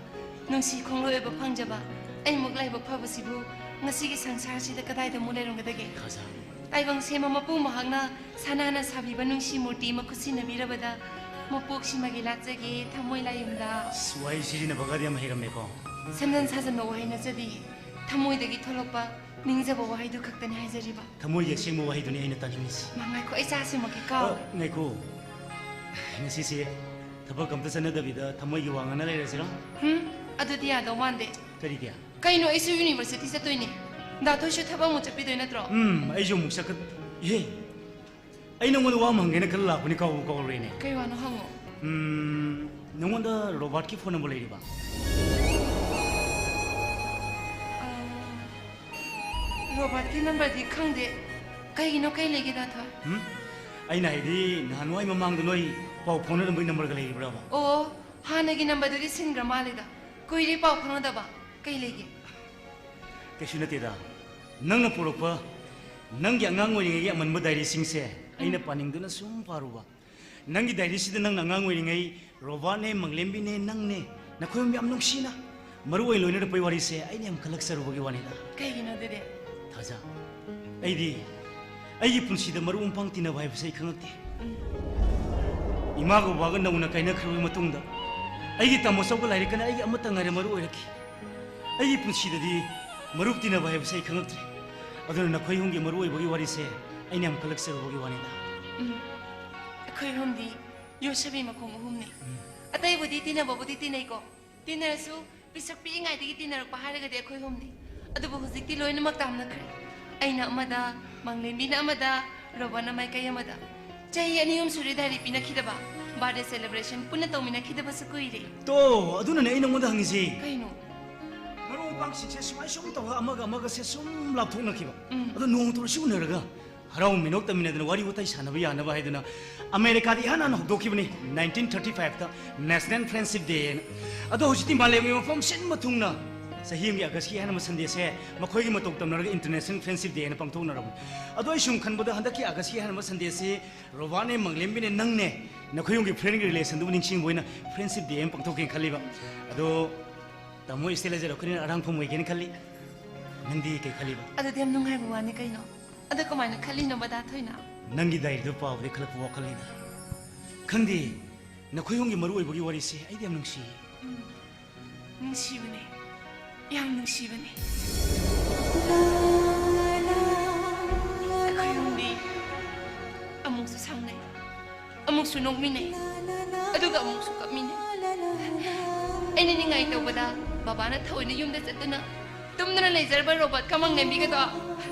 ꯅꯨꯡꯁꯤ ꯈꯣꯡꯂꯣꯏ ꯑꯣꯏꯕ ꯐꯪꯖꯕ, ꯑꯩꯃꯨꯛ ꯂꯥꯏꯕꯛ ꯐꯕꯁꯤꯕꯨ ꯉꯁꯤꯒꯤ ꯁꯪꯁꯥꯔꯁꯤꯗ ꯀꯗꯥꯏꯗ ꯑꯃꯨꯛ ꯂꯩꯔꯝꯒꯗꯒꯦ? ꯈꯖꯥ꯫ ꯇꯥꯏꯕꯪ ꯁꯦꯝꯕ ꯃꯄꯨ ꯃꯍꯥꯛꯅ ꯁꯅꯥꯅ ꯁꯥꯕꯤꯕ ꯅꯨꯡꯁꯤ ꯃꯨꯔꯇꯤ ꯑꯃ ꯈꯨꯠꯁꯤꯟꯅꯕꯤꯔꯕꯗ ꯃꯄꯣꯛꯁꯤꯃꯒꯤ ꯂꯥꯠꯆꯒꯦ, ꯊꯃꯣꯏ ꯂꯥꯏꯌꯨꯝꯗ꯫ ꯑꯁ, ꯋꯥꯍꯩ ꯁꯤꯖꯤꯟꯅꯕꯒꯗꯤ ꯌꯥꯝ ꯍꯩꯔꯝꯃꯦꯀꯣ꯫ ꯁꯝꯖꯟ ꯁꯥꯖꯟꯕ ꯋꯥꯍꯩ ꯅꯠꯆꯗꯤꯌꯦ꯫ ꯊꯃꯣꯏꯗꯒꯤ ꯊꯣꯛꯂꯛꯄ ꯅꯤꯡꯖꯕ ꯋꯥꯍꯩꯗꯨ ꯈꯛꯇꯅꯤ ꯍꯥꯏꯖꯔꯤꯕ꯫ ꯊꯃꯣꯏꯒꯤ ꯑꯁꯦꯡꯕ ꯋꯥꯍꯩꯗꯨꯅꯤ ꯑꯩꯅ ꯇꯥꯅꯤꯡꯂꯤꯁꯤ꯫ ꯃꯥ, ꯉꯥꯏꯈꯣ, ꯑꯩ ꯆꯥꯁꯤꯃꯛꯀꯦ ꯀꯥꯎ꯫ ꯑ, ꯉꯥꯏꯈꯣ꯫ ꯉꯁꯤꯁꯦ ꯊꯕꯛ ꯑꯝꯇ ꯆꯠꯅꯗꯕꯤꯗ ꯊꯃꯣꯏꯒꯤ ꯋꯥ ꯉꯥꯡꯅ ꯂꯩꯔꯁꯤꯔꯣ? ꯍꯨꯝ, ꯑꯗꯨꯗꯤ ꯌꯥꯗꯧ ꯃꯥꯟꯗꯦ꯫ ꯀꯔꯤꯒꯤ? ꯀꯩꯅꯣ, ꯑꯩꯁꯨ university ꯆꯠꯇꯣꯏꯅꯦ꯫ ꯗꯥ ꯊꯣꯏꯁꯨ ꯊꯕꯛ ꯑꯃꯨꯛ ꯆꯠꯄꯤꯗꯣꯏ ꯅꯠꯇ꯭ꯔꯣ? ꯎꯝ, ꯑꯩꯁꯨ ꯑꯃꯨꯛ ꯆꯠꯀ-, ꯏꯍꯦ, ꯑꯩ ꯅꯉꯣꯟꯗ ꯋꯥ ꯑꯃ ꯍꯪꯒꯦꯅ ꯈꯜꯂ ꯂꯥꯛꯄꯅꯤ, ꯀꯥꯎꯕꯨ ꯀꯥꯎꯔꯨꯔꯦꯅꯦ꯫ ꯀꯩ ꯋꯥꯅꯣ ꯍꯪꯉꯣ꯫ ꯎꯝ, ꯅꯉꯣꯟꯗ ꯔꯣꯕꯥꯔꯠꯀꯤ phone number ꯂꯩꯔꯤꯕ? ꯑ, ꯔꯣꯕꯥꯔꯠꯀꯤ numberꯗꯤ ꯈꯪꯗꯦ꯫ ꯀꯩꯒꯤꯅꯣ, ꯀꯩ ꯂꯩꯒꯦ, ꯗꯥ ꯊꯣꯏ? ꯎꯝ? ꯑꯩꯅ ꯍꯥꯏꯗꯤ, ꯅꯍꯥꯟꯋꯥꯏ ꯃꯃꯥꯡꯗ ꯅꯣꯏ ꯄꯥꯎ ꯐꯥꯎꯅꯔꯝꯕꯒꯤ numberꯒ ꯂꯩꯔꯤꯕ꯭ꯔꯕ? ꯑꯣ, ꯍꯥꯟꯅꯒꯤ numberꯗꯨꯗꯤ ꯁꯤꯟꯈ꯭ꯔ ꯃꯥꯜꯂꯦꯗ꯫ ꯀꯨꯏꯔꯦ ꯄꯥꯎ ꯐꯥꯎꯅꯗꯕ꯫ ꯀꯩ ꯂꯩꯒꯦ? ꯀꯩꯁꯨ ꯅꯠꯇꯦꯗ꯫ ꯅꯪꯅ ꯄꯨꯔꯛꯄ ꯅꯪꯒꯤ ꯑꯉꯥꯡ ꯑꯣꯏꯔꯤꯉꯩꯒꯤ ꯑꯃꯟꯕ diaryꯁꯤꯡꯁꯦ ꯑꯩꯅ ꯎꯝ꯫ ꯄꯥꯅꯤꯡꯗꯨꯅ ꯁꯨꯝ ꯄꯥꯔꯨꯕ꯫ ꯅꯪꯒꯤ diaryꯁꯤꯗ ꯅꯪꯅ ꯑꯉꯥꯡ ꯑꯣꯏꯔꯤꯉꯩ ꯔꯣꯕꯥꯔꯠꯅꯦ, ꯃꯪꯂꯦꯝꯕꯤꯅꯦ, ꯅꯪꯅꯦ, ꯅꯈꯣꯏ ꯑꯍꯨꯝ ꯌꯥꯝ ꯅꯨꯡꯁꯤꯅ ꯃꯔꯨ ꯑꯣꯏꯅ ꯂꯣꯏꯅꯔꯛꯄꯒꯤ ꯋꯥꯔꯤꯁꯦ ꯑꯩꯅ ꯌꯥꯝ ꯀꯜꯂꯛꯆꯔꯨꯕꯒꯤ ꯋꯥꯅꯤꯗ꯫ ꯀꯩꯒꯤꯅꯣ ꯑꯗꯨꯗꯤ? ꯊꯥꯖ, ꯑꯩꯗꯤ ꯑꯩꯒꯤ ꯄꯨꯟꯁꯤꯗ ꯃꯔꯨꯞ ꯃꯄꯥꯡ ꯇꯤꯟꯅꯕ ꯍꯥꯏꯕꯁꯦ ꯑꯩ ꯈꯪꯉꯛꯇꯦ꯫ ꯎꯝ꯫ ꯏꯃꯥꯒ ꯕꯕꯥꯒ ꯅꯧꯅ ꯀꯥꯏꯅꯈ꯭ꯔꯕ ꯃꯇꯨꯡꯗ ꯑꯩꯒꯤ ꯇꯥꯃꯣ ꯆꯧꯒ ꯂꯥꯏꯔꯤꯛꯀꯅ ꯑꯩꯒꯤ ꯑꯃꯠꯇ ꯉꯥꯏꯔꯦ ꯃꯔꯨ ꯑꯣꯏꯔꯛꯈꯤ꯫ ꯑꯩꯒꯤ ꯄꯨꯟꯁꯤꯗꯗꯤ ꯃꯔꯨꯞ ꯇꯤꯟꯅꯕ ꯍꯥꯏꯕꯁꯦ ꯑꯩ ꯈꯪꯉꯛꯇ꯭ꯔꯦ꯫ ꯑꯗꯨꯅ ꯅꯈꯣꯏ ꯑꯍꯨꯝꯒꯤ ꯃꯔꯨ ꯑꯣꯏꯕꯒꯤ ꯋꯥꯔꯤꯁꯦ ꯑꯩꯅ ꯌꯥꯝ ꯀꯜꯂꯛꯆꯔꯨꯕꯒꯤ ꯋꯥꯅꯤꯗ꯫ ꯎꯝ꯫ ꯑꯩꯈꯣꯏ ꯑꯍꯨꯝꯗꯤ ꯌꯣꯠꯁꯕꯤ ꯃꯈꯣꯡ ꯑꯍꯨꯝꯅꯤ꯫ ꯎꯝ꯫ ꯑꯇꯩꯕꯨꯗꯤ ꯇꯤꯟꯅꯕꯕꯨꯗꯤ ꯇꯤꯟꯅꯩꯀꯣ꯫ ꯇꯤꯟꯅꯔꯁꯨ ꯄꯤꯁꯛ ꯄꯤꯛꯏꯉꯩꯗꯒꯤ ꯇꯤꯟꯅꯔꯛꯄ ꯍꯥꯏꯔꯒꯗꯤ ꯑꯩꯈꯣꯏ ꯑꯍꯨꯝꯅꯤ꯫ ꯑꯗꯨꯕꯨ ꯍꯧꯖꯤꯛꯇꯤ ꯂꯣꯏꯅꯃꯛ ꯇꯥꯝꯅꯈ꯭ꯔꯦ꯫ ꯑꯩꯅ ꯑꯃꯗ, ꯃꯪꯂꯦꯝꯕꯤꯅ ꯑꯃꯗ, ꯔꯣꯕꯣꯠꯅ ꯃꯥꯏꯀꯩ ꯑꯃꯗ ꯆꯍꯤ ꯑꯅꯤ ꯑꯍꯨꯝ ꯁꯨꯔꯦ ꯗꯥꯏꯔꯤ ꯄꯤꯅꯈꯤꯗꯕ, ꯕꯥꯔꯗꯦ ꯁꯦꯂꯦꯕ꯭ꯔꯦꯁꯟ ꯄꯨꯟꯅ ꯇꯧꯃꯤꯟꯅꯈꯤꯗꯕꯁꯨ ꯀꯨꯏꯔꯦ꯫ ꯇꯣ, ꯑꯗꯨꯅꯅꯦ ꯑꯩ ꯅꯉꯣꯟꯗ ꯍꯪꯉꯤꯁꯤ꯫ ꯀꯩꯅꯣ? ꯃꯔꯨꯞ ꯃꯄꯥꯡꯁꯤꯡꯁꯦ ꯁꯨꯃꯥꯏ ꯁꯨꯝ ꯇꯧꯔꯒ ꯑꯃꯒ ꯑꯃꯒꯁꯦ ꯁꯨꯝ ꯂꯥꯞꯊꯣꯛꯅꯈꯤꯕ꯫ ꯎꯝ꯫ ꯑꯗꯣ ꯅꯣꯡꯃꯇ ꯑꯣꯏꯔꯁꯨ ꯎꯅꯔꯒ ꯍꯔꯥꯎ ꯃꯤꯅꯣꯛ ꯇꯝꯃꯤꯟꯅꯗꯅ ꯋꯥꯔꯤ ꯋꯥꯇꯥꯏ ꯁꯥꯟꯅꯕ ꯌꯥꯅꯕ ꯍꯥꯏꯗꯨꯅ ꯑꯃꯦꯔꯤꯀꯥꯗ ꯏꯍꯥꯟ ꯍꯥꯟꯅ ꯍꯧꯗꯣꯛꯈꯤꯕꯅꯤ, ꯅꯥꯏꯟꯇꯤꯟ ꯊꯥꯔꯇꯤ ꯐꯥꯏꯚꯇ National Friendship Day ꯍꯥꯏꯅ꯫ ꯑꯗꯣ ꯍꯧꯖꯤꯛꯇꯤ ꯃꯥꯂꯦꯝꯒꯤ ꯃꯐꯝ ꯁꯤꯟꯕ ꯊꯨꯡꯅ ꯆꯍꯤ ꯑꯃꯒꯤ ꯑꯥꯒꯁꯀꯤ ꯑꯍꯥꯟꯕ ꯁꯟꯗꯦꯁꯦ ꯃꯈꯣꯏꯒꯤ ꯃꯇꯧ ꯇꯝꯅꯔꯒ International Friendship Day ꯍꯥꯏꯅ ꯄꯥꯡꯊꯣꯛꯅꯔꯕꯅꯤ꯫ ꯑꯗꯣ ꯑꯩ ꯁꯨꯝ ꯈꯟꯕꯗ ꯍꯟꯗꯛꯀꯤ ꯑꯥꯒꯁꯀꯤ ꯑꯍꯥꯟꯕ ꯁꯟꯗꯦꯁꯤ ꯔꯣꯕꯥꯔꯠꯅꯦ, ꯃꯪꯂꯦꯝꯕꯤꯅꯦ, ꯅꯪꯅꯦ, ꯅꯈꯣꯏ ꯌꯨꯝꯒꯤ ꯐ꯭ꯔꯦꯟꯒꯤ ꯔꯤꯂꯦꯁꯟꯗꯨꯕꯨ ꯅꯤꯡꯁꯤꯡꯕ ꯑꯣꯏꯅ Friendship Day ꯑꯃ ꯄꯥꯡꯊꯣꯛꯀꯦꯅ ꯈꯜꯂꯤꯕ꯫ ꯑꯗꯣ ꯇꯥꯃꯣ ꯏꯁꯇꯦꯂꯥꯏꯖꯔ ꯑꯩꯈꯣꯏꯅ ꯑꯔꯥꯡꯐꯝ ꯑꯣꯏꯒꯦꯅ ꯈꯜꯂꯤ꯫ ꯅꯪꯗꯤ ꯀꯩ ꯈꯜꯂꯤꯕ? ꯑꯗꯨꯗꯤ ꯌꯥꯝ ꯅꯨꯡꯉꯥꯏꯕ ꯋꯥꯅꯤ ꯀꯩꯅꯣ꯫ ꯑꯗꯣ ꯀꯃꯥꯏꯅ ꯈꯜꯂꯤꯅꯣ ꯕꯗꯥ ꯊꯣꯏꯅ? ꯅꯪꯒꯤ ꯗꯥꯏꯔꯤꯗꯣ ꯄꯥꯕꯗꯩ ꯈꯜꯂꯛꯄ ꯋꯥꯈꯜꯅꯤꯗ꯫ ꯈꯪꯗꯦ, ꯅꯈꯣꯏ ꯌꯨꯝꯒꯤ ꯃꯔꯨ ꯑꯣꯏꯕꯒꯤ ꯋꯥꯔꯤꯁꯦ ꯑꯩꯗꯤ ꯌꯥꯝ ꯅꯨꯡꯁꯤꯌꯦ꯫ ꯎꯝ, ꯅꯨꯡꯁꯤꯕꯅꯦ, ꯌꯥꯝ ꯅꯨꯡꯁꯤꯕꯅꯦ꯫ ꯑꯩꯈꯣꯏ ꯌꯨꯝꯗꯤ ꯑꯃꯨꯛꯁꯨ ꯁꯥꯎꯅꯩ, ꯑꯃꯨꯛꯁꯨ ꯅꯣꯛꯃꯤꯟꯅꯩ, ꯑꯗꯨꯒ ꯑꯃꯨꯛꯁꯨ ꯀꯞꯃꯤꯟꯅꯩ꯫ ꯑꯩꯅ ꯅꯤꯡꯉꯥꯏ ꯇꯧꯕꯗ ꯕꯕꯥꯅ ꯊꯑꯣꯏꯅ ꯌꯨꯝꯗ ꯆꯠꯇꯨꯅ ꯇꯨꯝꯗꯨꯅ ꯂꯩꯖꯔꯕ ꯔꯣꯕꯣꯠꯀ ꯃꯪꯂꯦꯝꯕꯤꯒꯗꯣ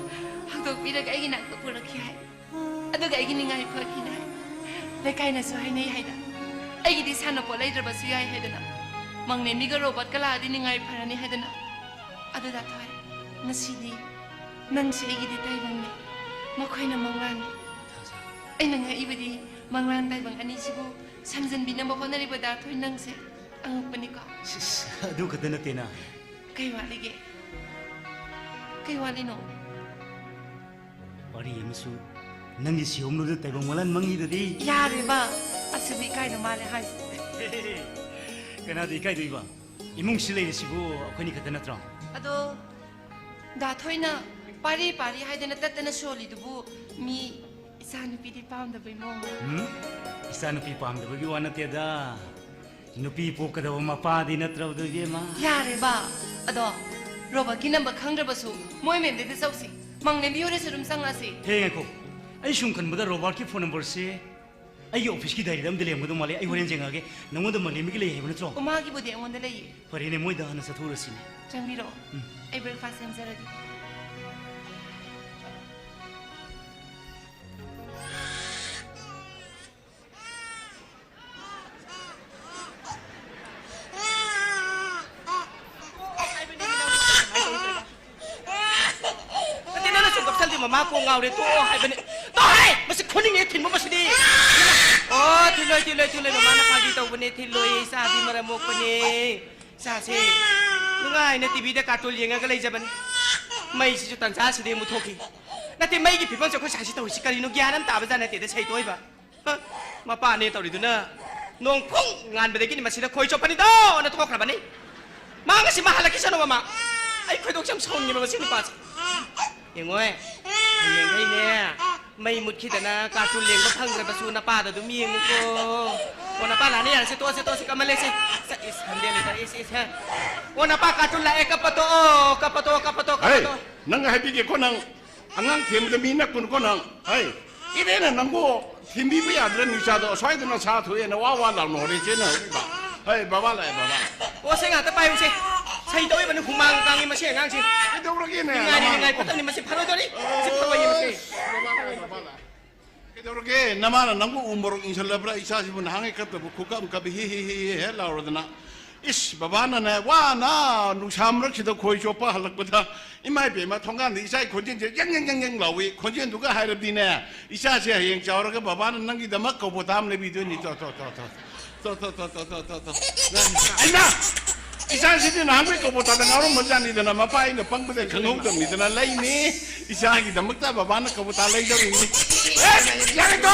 ꯍꯧꯗꯣꯛꯄꯤꯔꯒ ꯑꯩꯒꯤ ꯅꯥꯛꯇ ꯄꯨꯔꯛꯈꯤ ꯍꯥꯏ꯫ ꯑꯗꯨꯒ ꯑꯩꯒꯤ ꯅꯤꯡꯉꯥꯏ ꯐꯈꯤꯅꯦ ꯍꯥꯏ꯫ ꯂꯩꯀꯥꯏꯅꯁꯨ ꯍꯥꯏꯅꯩ ꯍꯥꯏꯗ, ꯑꯩꯒꯤꯗꯤ ꯁꯥꯟꯅꯄꯣꯠ ꯂꯩꯗ꯭ꯔꯕꯁꯨ ꯌꯥꯏ ꯍꯥꯏꯗꯅ, ꯃꯪꯂꯦꯝꯕꯤꯒ ꯔꯣꯕꯣꯠꯀ ꯂꯥꯛꯑꯗꯤ ꯅꯤꯡꯉꯥꯏ ꯐꯔꯅꯤ ꯍꯥꯏꯗꯅ꯫ ꯑꯗꯨꯗ ꯊꯣꯏ, ꯉꯁꯤꯗꯤ ꯅꯪꯁꯦ ꯑꯩꯒꯤꯗꯤ ꯇꯥꯏꯕꯪꯅꯦ, ꯃꯈꯣꯏꯅ ꯃꯪꯂꯥꯟꯅꯤ꯫ ꯑꯩꯅ ꯉꯛꯏꯕꯗꯤ ꯃꯪꯂꯥꯟ ꯇꯥꯏꯕꯪ ꯑꯅꯤꯁꯤꯕꯨ ꯁꯝꯖꯟꯕꯤꯅꯕ ꯍꯣꯠꯅꯔꯤꯕꯗ ꯊꯣꯏ ꯅꯪꯁꯦ ꯑꯉꯛꯄꯅꯤꯀꯣ꯫ ꯁꯤꯁ, ꯑꯗꯨ ꯈꯛꯇ ꯅꯠꯇꯦꯅ꯫ ꯀꯩ ꯋꯥꯠꯂꯤꯒꯦ? ꯀꯩ ꯋꯥꯠꯂꯤꯅꯣ? ꯋꯥꯔꯤ ꯑꯃꯁꯨ ꯅꯪꯒꯤ ꯁꯤꯍꯣꯝꯂꯨꯗ ꯇꯥꯏꯕꯪ ꯃꯪꯂꯥꯟ ꯃꯪꯉꯤꯗꯨꯗꯤ꯫ ꯌꯥꯔꯦꯕ, ꯑꯁꯤꯕꯨ ꯏꯀꯥꯏꯗ ꯃꯥꯜꯂꯦ ꯍꯥꯏꯁꯦ꯫ ꯀꯅꯥꯗ ꯏꯀꯥꯏꯗꯣꯏꯕ? ꯏꯃꯨꯡꯁꯤ ꯂꯩꯔꯤꯁꯤꯕꯨ ꯑꯩꯈꯣꯏꯅꯤ ꯈꯛꯇ ꯅꯠꯇ꯭ꯔꯣ? ꯑꯗꯣ ꯗꯥ ꯊꯣꯏꯅ ꯄꯥꯔꯤ ꯄꯥꯔꯤ ꯍꯥꯏꯗꯅ ꯇꯠꯇꯅ ꯁꯣꯜꯂꯤꯗꯨꯕꯨ ꯃꯤ ꯏꯆꯥ ꯅꯨꯄꯤꯗꯤ ꯄꯥꯝꯗꯕꯩ ꯃꯑꯣꯡꯗ꯫ ꯎꯝ? ꯏꯆꯥ ꯅꯨꯄꯤ ꯄꯥꯝꯗꯕꯒꯤ ꯋꯥ ꯅꯠꯇꯦꯗ꯫ ꯅꯨꯄꯤ ꯄꯣꯛꯀꯗꯕ ꯃꯄꯥꯗꯤ ꯅꯠꯇ꯭ꯔꯕꯗꯣ, ꯏꯕꯦꯝꯃ? ꯌꯥꯔꯦꯕ, ꯑꯗꯣ ꯔꯣꯕꯔꯠꯀꯤ ꯅꯝꯕꯔ ꯈꯪꯗ꯭ꯔꯕꯁꯨ ꯃꯣꯏ ꯃꯦꯝꯗꯩꯗ ꯆꯧꯁꯤ꯫ ꯃꯪꯂꯦꯝꯕꯤ ꯍꯣꯏꯗꯁꯨ ꯑꯗꯨꯝ ꯆꯪꯉꯛꯑꯁꯤ꯫ ꯍꯦ, ꯉꯥꯏꯈꯣ꯫ ꯑꯩ ꯁꯨꯝ ꯈꯟꯕꯗ ꯔꯣꯕꯥꯔꯠꯀꯤ ꯐꯣꯟ ꯅꯝꯕꯔꯁꯦ ꯑꯩꯒꯤ ꯑꯣꯐꯤꯁꯀꯤ ꯗꯥꯏꯔꯤꯗ ꯑꯝꯗ ꯂꯩꯔꯝꯒꯗꯧ ꯃꯥꯜꯂꯦ꯫ ꯑꯩ ꯍꯣꯔꯦꯟ ꯌꯦꯡꯉꯛꯑꯒꯦ꯫ ꯅꯉꯣꯟꯗ ꯃꯪꯂꯦꯝꯕꯤꯒꯤ ꯂꯩ ꯍꯥꯏꯕ ꯅꯠꯇ꯭ꯔꯣ? ꯎꯃꯥꯒꯤꯕꯨꯗꯤ ꯑꯩꯉꯣꯟꯗ ꯂꯩꯌꯦ꯫ ꯐꯔꯦꯅꯦ, ꯃꯣꯏꯗ ꯍꯥꯟꯅ ꯆꯠꯊꯣꯛꯎꯔꯁꯤꯅꯦ꯫ ꯆꯪꯕꯤꯔꯛꯑꯣ꯫ ꯎꯝ꯫ ꯑꯩ ꯕ꯭ꯔꯦꯛꯐꯥꯁ ꯁꯦꯝꯖꯔꯒꯦ꯫ ꯉꯥꯎꯔꯦ, ꯇꯣꯛꯑꯣ ꯍꯥꯏꯕꯅꯦ꯫ ꯇꯣꯛꯑꯣ ꯍꯥꯏ! ꯃꯁꯤ ꯈꯨꯅꯤꯡꯅꯦ ꯊꯤꯟꯕ ꯃꯁꯤꯗꯤ꯫ ꯑꯣ, ꯊꯤꯜꯂꯣꯏ, ꯊꯤꯜꯂꯣꯏ, ꯊꯤꯜꯂꯣꯏ, ꯃꯃꯥꯅ ꯐꯥꯒꯤ ꯇꯧꯕꯅꯦ, ꯊꯤꯜꯂꯣꯏ, ꯏꯆꯥꯗꯤ ꯃꯔꯝ ꯃꯣꯛꯄꯅꯦ꯫ ꯏꯆꯥꯁꯦ ꯅꯨꯡꯉꯥꯏꯅ ꯇꯤꯚꯤꯗ ꯀꯥꯔꯇꯨꯟ ꯌꯦꯡꯉꯒ ꯂꯩꯖꯕꯅꯤ꯫ ꯃꯩꯁꯤꯁꯨ ꯇꯟꯖꯥꯁꯤꯗꯤ ꯑꯃꯨꯛ ꯊꯣꯛꯈꯤ꯫ ꯅꯠꯇꯦ, ꯃꯩꯒꯤ ꯐꯤꯕꯝꯁꯦ ꯑꯩꯈꯣꯏ ꯁꯥꯏꯁꯤ ꯇꯧꯔꯤꯁꯤ ꯀꯔꯤꯅꯣ? ꯒ꯭ꯌꯥꯟ ꯑꯃ ꯇꯥꯕ ꯖꯥꯠ ꯅꯠꯇꯦꯗ, ꯁꯩꯇꯣꯛꯏꯕ꯫ ꯍ? ꯃꯄꯥꯅꯦ ꯇꯧꯔꯤꯗꯨꯅ ꯅꯣꯡ ꯐꯨꯡ ꯉꯥꯟꯕꯗꯒꯤꯅꯤ ꯃꯁꯤꯗ ꯈꯣꯏ ꯆꯣꯞꯄꯅꯤꯗꯣꯅ ꯊꯣꯛꯈ꯭ꯔꯕꯅꯤ꯫ ꯃꯥ ꯉꯁꯤ ꯃꯥ ꯍꯜꯂꯛꯈꯤꯁꯅꯨꯕ ꯃꯥ꯫ ꯑꯩ ꯈꯣꯏꯗꯧꯁꯦ ꯌꯥꯝ ꯁꯥꯎꯅꯤꯡꯉꯦꯕ ꯃꯁꯤ ꯅꯨꯄꯥꯁꯦ꯫ ꯌꯦꯡꯉꯣꯏ, ꯍꯌꯦꯡꯈꯩꯅꯦ ꯃꯩ ꯃꯨꯠꯈꯤꯗꯅ ꯀꯥꯔꯇꯨꯟ ꯌꯦꯡꯕ ꯐꯪꯗ꯭ꯔꯕꯁꯨ ꯅꯄꯥꯗ ꯑꯗꯨꯝ ꯌꯦꯡꯉꯨꯀꯣ꯫ ꯑꯣ, ꯅꯄꯥ ꯂꯥꯛꯑꯅꯤ, ꯌꯥꯔꯦꯁꯦ, ꯇꯣꯛꯑꯁꯦ, ꯇꯣꯛꯑꯁꯦ, ꯀꯝꯃꯜꯂꯦꯁꯦ꯫ ꯁ-, ꯏꯁ, ꯍꯟꯗꯦ ꯂꯩꯇ, ꯏꯁ, ꯏꯁ, ꯍꯦ꯫ ꯑꯣ, ꯅꯄꯥ ꯀꯥꯔꯇꯨꯟ ꯂꯥꯛꯑꯦ, ꯀꯞꯄ ꯇꯣꯛꯑꯣ, ꯀꯞꯄ ꯇꯣꯛꯑꯣ, ꯀꯞꯄ ꯇꯣꯛꯑꯣ, ꯀꯞꯄ ꯍꯩ, ꯇꯣꯛꯑꯣ꯫ ꯅꯪ ꯍꯥꯏꯕꯤꯒꯦꯀꯣ ꯅꯪ꯫ ꯑꯉꯥꯡ ꯊꯦꯝꯕꯗ ꯃꯤ ꯅꯛꯀꯨꯅꯨꯀꯣ ꯅꯪ꯫ ꯍꯩ, ꯏꯔꯦꯅ ꯅꯪꯕꯨ ꯊꯦꯝꯕꯤꯕ ꯌꯥꯗ꯭ꯔꯥ ꯅꯤꯆꯥꯗꯣ? ꯑꯁ꯭ꯋꯥꯏꯗꯅ ꯁꯥ ꯊꯣꯛꯑꯦꯅ ꯋꯥ ꯋꯥ ꯂꯥꯎꯅ ꯍꯣꯔꯦꯟ ꯆꯦꯟꯅ ꯍꯧꯔꯤꯕ꯫ ꯍꯩ, ꯕꯕꯥ ꯂꯥꯛꯑꯦ, ꯕꯕꯥ꯫ ꯑꯣ, ꯁꯦ ꯉꯥꯛꯇ ꯄꯥꯏꯌꯨꯁꯦ꯫ ꯁꯩ ꯇꯧꯔꯤꯕꯅꯤ, ꯍꯨꯃꯥꯡ ꯀꯥꯡꯉꯤ ꯃꯁꯤ ꯑꯉꯥꯡꯁꯤ꯫ ꯀꯩꯗꯧꯔꯒꯦꯅꯦ, ꯅꯤꯡꯉꯥꯏꯅꯤ, ꯅꯃꯥ? ꯅꯤꯡꯉꯥꯏ ꯐꯠꯇꯕꯅꯤ ꯃꯁꯤ, ꯐꯔꯣꯏꯗꯧꯔꯤ꯫ ꯁꯤ ꯐꯔꯣꯏꯌꯦ ꯃꯁꯤ꯫ ꯑꯁ, ꯕꯕꯥ ꯂꯥꯛꯑꯦ, ꯕꯕꯥ ꯂꯥꯛꯑꯦ꯫ ꯀꯩꯗꯧꯔꯒꯦ? ꯅꯃꯥꯅ ꯅꯪꯕꯨ ꯎ ꯃꯣꯔꯣꯛ ꯏꯟꯁꯤꯜꯂꯕ꯭ꯔꯥ? ꯏꯆꯥꯁꯤꯕꯨ ꯅꯍꯥꯟꯉꯩ ꯀꯞꯇꯕ ꯈꯨꯀꯞ ꯑꯃ ꯀꯞꯄꯤ, ꯍꯤ, ꯍꯤ, ꯍꯤ, ꯍꯤ, ꯍꯦ ꯂꯥꯎꯔꯗꯅ꯫ ꯏꯁ, ꯕꯕꯥꯅꯅꯦ ꯋꯥꯅ ꯅꯨꯡꯁꯥ ꯃꯔꯛꯁꯤꯗ ꯈꯣꯏ ꯆꯣꯞꯄ ꯍꯜꯂꯛꯄꯗ, ꯏꯃꯥ ꯏꯕꯦꯝꯃ, ꯊꯣꯡꯒꯥꯟꯗ ꯏꯆꯥꯒꯤ ꯈꯣꯟꯖꯦꯜꯁꯦ ꯌꯦꯡ, ꯌꯦꯡ, ꯌꯦꯡ, ꯌꯦꯡ ꯂꯥꯎꯏ꯫ ꯈꯣꯟꯖꯦꯜꯗꯨꯒ ꯍꯥꯏꯔꯕꯗꯤꯅꯦ, ꯏꯆꯥꯁꯦ ꯍꯌꯦꯡ ꯆꯥꯎꯔꯒ ꯕꯕꯥꯅ ꯅꯪꯒꯤꯗꯃꯛ ꯀꯧꯕꯣꯇꯥ ꯑꯃ ꯂꯩꯕꯤꯗꯣꯏꯅꯤ꯫ ꯇꯣ, ꯇꯣ, ꯇꯣ, ꯇꯣ꯫ ꯇꯣ, ꯇꯣ, ꯇꯣ꯫ ꯑꯩꯅ ꯏꯆꯥꯁꯤꯗꯤ ꯅꯍꯥꯟꯈꯩ ꯀꯕꯣꯇꯥꯗ ꯉꯥꯎꯔꯝꯕ ꯖꯥꯠꯅꯤꯗꯅ, ꯃꯄꯥ ꯑꯩꯅ ꯄꯪꯕꯗ ꯈꯪꯍꯧꯗꯕꯅꯤꯗꯅ ꯂꯩꯅꯤ꯫ ꯏꯆꯥꯒꯤꯗꯃꯛꯇ ꯕꯕꯥꯅ ꯀꯕꯣꯇꯥ ꯂꯩꯗꯧꯔꯤꯅꯤ꯫ ꯑꯦ, ꯌꯥꯔꯦꯀꯣ?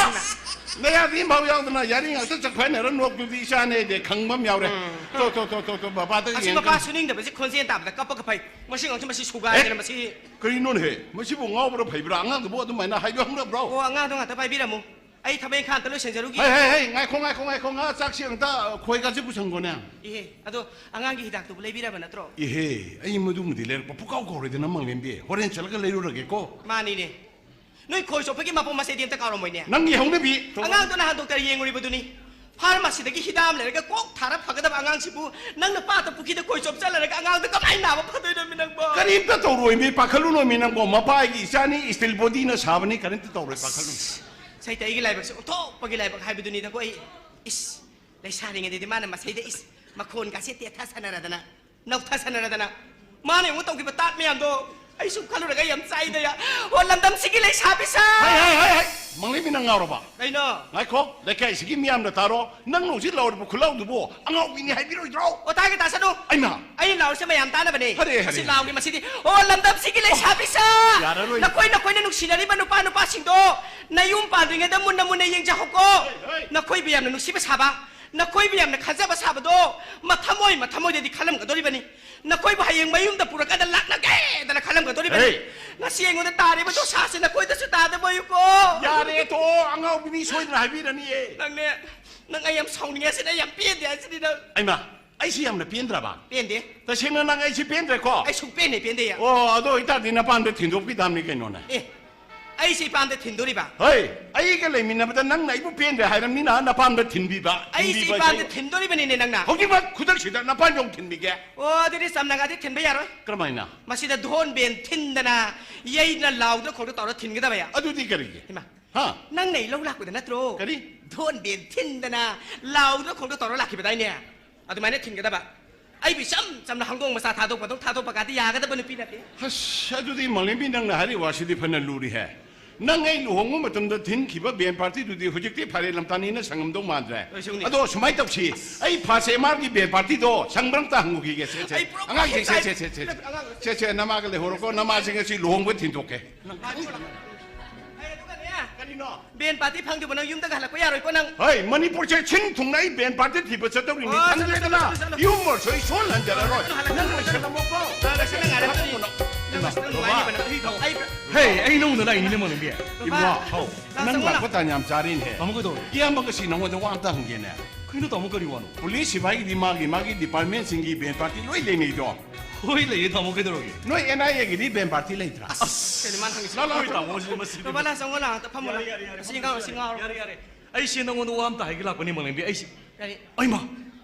ꯅꯌꯥꯗꯤ ꯑꯝꯐꯥꯎ ꯌꯥꯎꯗꯅ ꯌꯥꯔꯤ ꯉꯥꯛꯇ ꯆꯠꯈꯥꯏꯅꯔ ꯅꯣꯛꯇꯨꯗꯤ ꯏꯆꯥꯅꯦ ꯑꯩꯗꯤ ꯈꯪꯕ ꯑꯃ ꯌꯥꯎꯔꯦ꯫ ꯎꯝ꯫ ꯇꯣ, ꯇꯣ, ꯇꯣ, ꯇꯣ, ꯇꯣ, ꯕꯕꯥꯗ ꯑꯁꯤ ꯌꯦꯡ ꯃꯄꯥ ꯀꯩꯅꯣ꯫ ꯁꯨꯅꯤꯡꯗꯕꯁꯤ ꯈꯣꯟꯖꯦꯜ ꯇꯥꯕꯗ ꯀꯞꯄꯒ ꯐꯩ꯫ ꯃꯁꯤ ꯑꯉꯥꯡꯁꯤ ꯃꯁꯤ ꯁꯨꯒꯥꯏꯗꯅ ꯑꯦ? ꯃꯁꯤ꯫ ꯀꯔꯤꯅꯣꯅꯦꯍꯦ? ꯃꯁꯤꯕꯨ ꯉꯥꯎꯕ꯭ꯔꯥ ꯐꯩꯕ꯭ꯔꯥ? ꯑꯉꯥꯡꯗꯨꯕꯨ ꯑꯗꯨꯃꯥꯏꯅ ꯍꯥꯏꯕ ꯍꯧꯅꯕ꯭ꯔꯣ? ꯑꯣ, ꯑꯉꯥꯡꯗꯣ ꯉꯥꯛꯇ ꯄꯥꯏꯕꯤꯔꯝꯃꯨ꯫ ꯑꯩ ꯊꯕꯛ ꯏꯪꯈꯥꯡ ꯑꯝꯇ ꯂꯣꯏꯁꯤꯟꯖꯔꯨꯒꯦ꯫ ꯍꯩ, ꯍꯩ, ꯍꯩ, ꯉꯥꯏꯈꯣ, ꯉꯥꯏꯈꯣ, ꯉꯥꯏꯈꯣ, ꯉꯥ ꯆꯥꯛꯁꯤ ꯑꯝꯇ ꯈꯣꯏꯒꯁꯤ ꯄꯨꯁꯟꯈꯣꯅꯦ꯫ ꯏꯍꯦ, ꯑꯗꯣ ꯑꯉꯥꯡꯒꯤ ꯍꯤꯗꯥꯛꯇꯨꯕꯨ ꯂꯩꯕꯤꯔꯕ ꯅꯠꯇ꯭ꯔꯣ? ꯏꯍꯦ, ꯑꯩ ꯃꯗꯨꯃꯗꯤ ꯂꯩꯔꯛꯄ ꯄꯨꯀꯥꯎ ꯀꯥꯎꯔꯦꯗꯅ, ꯃꯪꯂꯦꯝꯕꯤ꯫ ꯍꯣꯔꯦꯟ ꯆꯠꯂꯒ ꯂꯩꯔꯨꯔꯒꯦꯀꯣ꯫ ꯃꯥꯅꯤꯅꯦ꯫ ꯅꯣꯏ ꯈꯣꯏ ꯆꯣꯞꯄꯒꯤ ꯃꯄꯣ ꯃꯆꯩꯗꯤ ꯑꯝꯇ ꯀꯥꯎꯔꯝꯃꯣꯏꯅꯦ꯫ ꯅꯪꯒꯤ ꯍꯧꯅꯕꯤ꯫ ꯑꯉꯥꯡꯗꯣ ꯅꯍꯥꯟ ꯗꯣꯛꯇꯔ ꯌꯦꯡꯉꯨꯔꯤꯕꯗꯨꯅꯤ꯫ ꯐꯥꯔꯃꯥꯁꯤꯗꯒꯤ ꯍꯤꯗꯥꯛ ꯑꯃ ꯂꯩꯔꯒ ꯀꯣꯛ ꯊꯥꯔ ꯐꯒꯗꯕ ꯑꯉꯥꯡꯁꯤꯕꯨ ꯅꯪꯅ ꯄꯥꯠꯇ ꯄꯨꯈ꯭ꯔꯤꯗ ꯈꯣꯏ ꯆꯣꯞ ꯆꯠꯂꯔꯒ ꯑꯉꯥꯡꯗꯣ ꯀꯃꯥꯏꯅ ꯅꯥꯕ ꯐꯗꯣꯏꯅꯣꯃꯤ ꯅꯪꯕꯣ? ꯀꯔꯤꯝꯇ ꯇꯧꯔꯣꯏꯃꯤ, ꯄꯥꯈꯠꯂꯨꯅꯣꯃꯤ ꯅꯪꯕꯣ꯫ ꯃꯄꯥ ꯑꯩꯒꯤ ꯏꯆꯥꯅꯤ, ꯏꯁꯇꯤꯜ ꯕꯣꯗꯤꯅ ꯁꯥꯕꯅꯤ, ꯀꯔꯤꯝꯇ ꯇꯧꯔꯣꯏ, ꯄꯥꯈꯠꯂꯨꯅꯨ꯫ ꯁꯩꯇ ꯑꯩꯒꯤ ꯂꯥꯏꯕꯛꯁꯦ ꯑꯣꯟꯊꯣꯛꯄꯒꯤ ꯂꯥꯏꯕꯛ ꯍꯥꯏꯕꯗꯨꯅꯤꯗꯀꯣ ꯑꯩ꯫ ꯏꯁ, ꯂꯩꯁꯥꯔꯤꯉꯩꯗꯗꯤ ꯃꯥꯅ ꯃꯁꯩꯗ ꯏꯁ, ꯃꯈꯣꯟꯒꯥꯁꯦ ꯇꯦꯊ ꯁꯥꯟꯅꯔꯗꯅ, ꯅꯧꯊ ꯁꯥꯟꯅꯔꯗꯅ꯫ ꯃꯥꯅ ꯌꯦꯡꯉꯨ ꯇꯧꯈꯤꯕ ꯇꯥꯠ ꯃꯌꯥꯝꯗꯣ꯫ ꯑꯩ ꯁꯨꯝ ꯈꯜꯂꯨꯔꯒ ꯌꯥꯝ ꯆꯥꯏꯗ ꯌꯥ꯫ ꯑꯣ, ꯂꯝꯗꯝꯁꯤꯒꯤ ꯂꯩꯁꯥꯕꯤ ꯁꯥ! ꯍꯥꯏ, ꯍꯥꯏ, ꯍꯥꯏ, ꯍꯥꯏ! ꯃꯪꯂꯩꯕꯤ, ꯅꯪ ꯉꯥꯎꯔꯕ? ꯀꯩꯅꯣ? ꯉꯥꯏꯈꯣ, ꯂꯩꯀꯥꯏꯁꯤꯒꯤ ꯃꯤꯌꯥꯝꯅ ꯇꯥꯔꯣ꯫ ꯅꯪꯅ ꯍꯧꯖꯤꯛ ꯂꯥꯎꯔꯤꯕ ꯈꯨꯜꯂꯥꯎꯗꯨꯕꯨ ꯑꯉꯥꯎꯕꯤꯅꯤ ꯍꯥꯏꯕꯤꯔꯣꯏꯗ꯭ꯔꯣ? ꯑꯣ, ꯇꯥꯒꯦ ꯇꯥꯁꯅꯨ꯫ ꯑꯩꯃ! ꯑꯩꯅ ꯂꯥꯎꯔꯤꯁꯦ ꯃꯌꯥꯝ ꯇꯥꯅꯕꯅꯦ꯫ ꯍꯔꯦ, ꯍꯔꯦ꯫ ꯃꯁꯤ ꯂꯥꯎꯒꯦ, ꯃꯁꯤꯗꯤ꯫ ꯑꯣ, ꯂꯝꯗꯝꯁꯤꯒꯤ ꯂꯩꯁꯥꯕꯤ ꯁꯥ! ꯌꯥꯔꯔꯣꯏ꯫ ꯅꯈꯣꯏ, ꯅꯈꯣꯏꯅ ꯅꯨꯡꯁꯤꯅꯔꯤꯕ ꯅꯨꯄꯥ ꯅꯨꯄꯥꯁꯤꯡꯗꯣ ꯅꯌꯨꯝ ꯄꯥꯟꯗ꯭ꯔꯤꯉꯩꯗ ꯃꯨꯟꯅ ꯃꯨꯟꯅ ꯌꯦꯡꯖꯍꯧꯀꯣ꯫ ꯍꯣꯏ, ꯍꯣꯏ꯫ ꯅꯈꯣꯏꯕꯨ ꯌꯥꯝꯅ ꯅꯨꯡꯁꯤꯕ ꯁꯥꯕ, ꯅꯈꯣꯏꯕꯨ ꯌꯥꯝꯅ ꯈꯟꯖꯕ ꯁꯥꯕꯗꯣ ꯃꯊꯃꯣꯏ ꯃꯊꯃꯣꯏꯗꯗꯤ ꯈꯜꯂꯝꯒꯗꯧꯔꯤꯕꯅꯤ꯫ ꯅꯈꯣꯏꯕꯨ ꯍꯌꯦꯡ ꯃꯌꯨꯝꯗ ꯄꯨꯔꯀꯥꯟꯗ ꯂꯥꯛꯅꯒꯦꯗꯅ ꯈꯜꯂꯝꯒꯗꯧꯔꯤꯕꯅꯤ꯫ ꯍꯦ! ꯉꯁꯤ ꯑꯩꯉꯣꯟꯗ ꯇꯥꯔꯤꯕ ꯗꯣꯁꯥꯁꯦ ꯅꯈꯣꯏꯗꯁꯨ ꯇꯥꯗꯕ ꯑꯣꯏꯌꯨꯀꯣ꯫ ꯌꯥꯔꯦ, ꯇꯣꯛꯑꯣ, ꯑꯉꯥꯎꯕꯤ ꯃꯤ ꯁꯣꯏꯗꯅ ꯍꯥꯏꯕꯤꯔꯅꯤꯌꯦ꯫ ꯅꯪꯅꯦ, ꯅꯪ ꯑꯩ ꯌꯥꯝ ꯁꯥꯎꯅꯤꯡꯉꯦ ꯁꯤꯅ, ꯑꯩ ꯌꯥꯝ ꯄꯦꯟꯗꯦ ꯍꯥꯏꯁꯤꯗꯤ ꯅꯪ꯫ ꯑꯩꯃ, ꯑꯩꯁꯤ ꯌꯥꯝꯅ ꯄꯦꯟꯗ꯭ꯔꯕ? ꯄꯦꯟꯗꯦ꯫ ꯇꯁꯦꯡꯅ ꯅꯪ ꯑꯩꯁꯤ ꯄꯦꯟꯗ꯭ꯔꯦꯀꯣ? ꯑꯩ ꯁꯨꯛ ꯄꯦꯟ ꯍꯦꯛ ꯄꯦꯟꯗꯦ꯫ ꯑꯣ, ꯑꯗꯨ ꯑꯣꯏꯇꯥꯔꯗꯤ ꯅꯄꯥꯝꯗ ꯊꯤꯟꯗꯣꯛꯄꯤꯗꯕꯅꯤ ꯀꯩꯅꯣꯅꯦ꯫ ꯑꯦ, ꯑꯩꯁꯤ ꯏꯄꯥꯝꯗ ꯊꯤꯟꯗꯣꯔꯤꯕ? ꯍꯣꯏ, ꯑꯩꯒ ꯂꯩꯃꯤꯟꯅꯕꯗ ꯅꯪꯅ ꯑꯩꯕꯨ ꯄꯦꯟꯗ꯭ꯔꯦ ꯍꯥꯏꯔꯕꯅꯤꯅ ꯅꯄꯥꯝꯗ ꯊꯤꯟꯕꯤꯕ, ꯑꯩꯁꯤ ꯊꯤꯟꯕꯤꯕ ꯏꯄꯥꯝꯗ ꯍꯥꯏꯁꯦ ꯊꯤꯟꯗꯣꯔꯤꯕꯅꯤꯅꯦ ꯅꯪꯅ꯫ ꯍꯧꯖꯤꯛꯃꯛ ꯈꯨꯗꯛꯁꯤꯗ ꯅꯄꯥꯝꯗ ꯑꯃꯨꯛ ꯊꯤꯟꯕꯤꯒꯦ꯫ ꯑꯣ, ꯑꯗꯨꯗꯤ ꯆꯝꯅꯒꯗꯤ ꯊꯤꯟꯕ ꯌꯥꯔꯣꯏ꯫ ꯀꯔꯝꯍꯥꯏꯅ? ꯃꯁꯤꯗ ꯙꯣꯟ ꯕꯦꯟ ꯊꯤꯟꯗꯅ, ꯌꯩꯗꯅ, ꯂꯥꯎꯗꯅ ꯈꯣꯡꯗ ꯇꯧꯔ ꯊꯤꯟꯒꯗꯕ ꯌꯥ꯫ ꯑꯗꯨꯗꯤ ꯀꯔꯤꯒꯤ? ꯏꯃꯥ, ꯍꯥ? ꯅꯪꯅ ꯑꯩ ꯂꯧ ꯂꯥꯛꯄꯗ ꯅꯠꯇ꯭ꯔꯣ? ꯀꯔꯤ? ꯙꯣꯟ ꯕꯦꯟ ꯊꯤꯟꯗꯅ, ꯂꯥꯎꯗꯅ ꯈꯣꯡꯗ ꯇꯧꯔ ꯂꯥꯛꯈꯤꯕꯗꯥꯏꯅꯦ? ꯑꯗꯨꯃꯥꯏꯅ ꯊꯤꯟꯒꯗꯕ꯫ ꯑꯩꯕꯨ ꯏꯆꯝ ꯆꯝꯅ ꯍꯪꯗꯣꯡ ꯃꯆꯥ ꯊꯥꯗꯣꯛꯄꯗꯧ ꯊꯥꯗꯣꯛꯄ ꯀꯥꯗꯤ ꯌꯥꯒꯗꯕ ꯅꯨꯄꯤ ꯅꯠꯇꯦ꯫ ꯑꯁ, ꯑꯗꯨꯗꯤ ꯃꯥꯂꯦꯝꯕꯤ, ꯅꯪꯅ ꯍꯥꯏꯔꯤꯕ ꯋꯥꯁꯤꯗꯤ ꯐꯅ ꯂꯨꯔꯤꯍꯦ꯫ ꯅꯪ ꯑꯩ ꯂꯨꯍꯣꯡꯕ ꯃꯇꯝꯗ ꯊꯤꯟꯈꯤꯕ ꯕꯦꯟ ꯄꯥꯔꯇꯤꯗꯨꯗꯤ ꯍꯧꯖꯤꯛꯇꯤ ꯐꯥꯔꯦ ꯂꯝꯇꯥꯅꯤꯅ ꯁꯪꯉꯝꯗꯧ ꯃꯥꯟꯗ꯭ꯔꯦ꯫ ꯍꯣꯏ, ꯁꯨꯝꯅꯤ꯫ ꯑꯗꯣ ꯁꯨꯃꯥꯏꯅ ꯇꯧꯁꯤ, ꯑꯩ ꯐꯥꯁ ꯑꯦꯝ ꯑꯥꯔꯒꯤ ꯕꯦꯟ ꯄꯥꯔꯇꯤꯗꯣ ꯁꯪꯕ꯭ꯔꯥ ꯑꯝꯇ ꯍꯪꯉꯨꯈꯤꯒꯦ꯫ ꯁꯦ, ꯁꯦ꯫ ꯑꯩ ꯄꯨꯔꯥ ꯑꯉꯥꯡꯁꯤꯡ, ꯁꯦ, ꯁꯦ, ꯁꯦ, ꯁꯦ꯫ ꯑꯉꯥꯡ ꯁꯦ, ꯁꯦ, ꯅꯃꯥꯒ ꯂꯩꯍꯧꯔꯣꯀꯣ, ꯅꯃꯥꯁꯤꯡ ꯑꯁꯤ ꯂꯨꯍꯣꯡꯕ ꯊꯤꯟꯗꯣꯛꯀꯦ꯫ ꯑꯩ ꯑꯗꯨꯒꯅꯦ, ꯀꯔꯤꯅꯣ? ꯕꯦꯟ ꯄꯥꯔꯇꯤ ꯐꯪꯗꯕ ꯅꯪ ꯌꯨꯝꯗꯒ ꯍꯜꯂꯛꯄ ꯌꯥꯔꯣꯏꯀꯣ ꯅꯪ꯫ ꯍꯣꯏ, ꯃꯅꯤꯄꯨꯔꯁꯦ ꯁꯤꯟ ꯊꯨꯡꯅ ꯑꯩ ꯕꯦꯟ ꯄꯥꯔꯇꯤ ꯊꯤꯕ ꯆꯠꯇꯧꯔꯤꯅꯤ꯫ ꯑꯣ, ꯆꯠꯂꯣ, ꯈꯪꯗ꯭ꯔꯦꯗꯅ꯫ ꯆꯠꯂꯣ, ꯆꯠꯂꯣ, ꯆꯠꯂꯣ꯫ ꯌꯨꯝ ꯑꯣꯏꯔꯁꯨ ꯑꯩ ꯁꯣꯜꯍꯟꯖꯔꯔꯣꯏ꯫ ꯆꯠꯂꯣ, ꯍꯜꯂꯛꯑꯣ, ꯅꯪ ꯆꯠꯂꯣ, ꯆꯠꯂꯣ꯫ ꯂꯣꯏꯁꯤꯜꯂꯝꯃꯣꯀꯣ꯫ ꯂꯣꯏꯁꯤꯜꯂꯣ, ꯉꯥꯏꯔꯝꯃꯣ꯫ ꯏꯃꯥ, ꯅꯪ ꯂꯣꯏꯁꯤꯜꯂꯣ, ꯕꯕꯥ꯫ ꯅꯨꯡꯉꯥꯏꯅꯦꯕ ꯅꯪ꯫ ꯑꯩ, ꯍꯦ, ꯑꯩ ꯅꯧꯅ ꯂꯥꯛꯏꯅꯤꯅꯦ, ꯃꯣꯂꯦꯝꯕꯤ꯫ ꯕꯕꯥ, ꯏꯕꯨꯡꯉꯣ, ꯍꯥꯎ꯫ ꯂꯥꯛꯑꯣ, ꯅꯪ ꯆꯪꯉꯣ, ꯂꯥꯛꯑꯣ꯫ ꯂꯥꯛꯄ ꯇꯥꯟ ꯌꯥꯝ ꯆꯥꯔꯦꯅꯦꯍꯦ꯫ ꯇꯥꯃꯣ, ꯀꯩꯗꯧꯔꯒꯦ? ꯏꯌꯥꯝꯕ, ꯉꯁꯤ ꯅꯉꯣꯟꯗ ꯋꯥ ꯑꯝꯇ ꯍꯪꯒꯦꯅꯦ꯫ ꯀꯩꯅꯣ, ꯇꯥꯃꯣ, ꯀꯔꯤ ꯋꯥꯅꯣ? ꯄꯨꯂꯤꯁ ꯁꯤꯐꯥꯏꯒꯤꯗꯤ ꯃꯥꯒꯤ ꯃꯥꯒꯤ ꯗꯤꯄꯥꯔꯠꯃꯦꯟꯁꯤꯡꯒꯤ ꯕꯦꯟ ꯄꯥꯔꯇꯤ ꯂꯣꯏ ꯂꯩꯅꯩꯗꯣ꯫ ꯍꯣꯏ, ꯂꯩꯌꯦ, ꯇꯥꯃꯣ, ꯀꯩꯗꯧꯔꯒꯦ? ꯅꯣꯏ ꯑꯦꯟ ꯑꯥꯏ ꯑꯦꯒꯤꯗꯤ ꯕꯦꯟ ꯄꯥꯔꯇꯤ ꯂꯩꯇ꯭ꯔꯥ? ꯑꯁ! ꯀꯩꯅꯣ ꯃꯥꯅ ꯍꯪꯉꯤꯁꯦ? ꯂꯥ, ꯂꯥ, ꯍꯣꯏ, ꯇꯥꯃꯣ, ꯁꯤ ꯃꯁꯤꯗꯤ ꯕꯕꯥ, ꯂꯥ, ꯆꯪꯉꯣ, ꯂꯥ, ꯑꯝꯇ ꯐꯝꯃꯣ, ꯂꯥ꯫ ꯌꯥꯔꯦ, ꯌꯥꯔꯦ, ꯌꯥꯔꯦ, ꯑꯁꯤ ꯑꯉꯥꯡ, ꯑꯁꯤ ꯉꯥꯎꯔꯦ꯫ ꯌꯥꯔꯦ, ꯌꯥꯔꯦ꯫ ꯑꯩꯁꯦ ꯅꯉꯣꯟꯗ ꯋꯥ ꯑꯝꯇ ꯍꯥꯏꯒꯦ ꯂꯥꯛꯄꯅꯦ, ꯃꯣꯂꯦꯝꯕꯤ, ꯑꯩꯁꯦ꯫ ꯀꯔꯤ? ꯑꯩꯃ!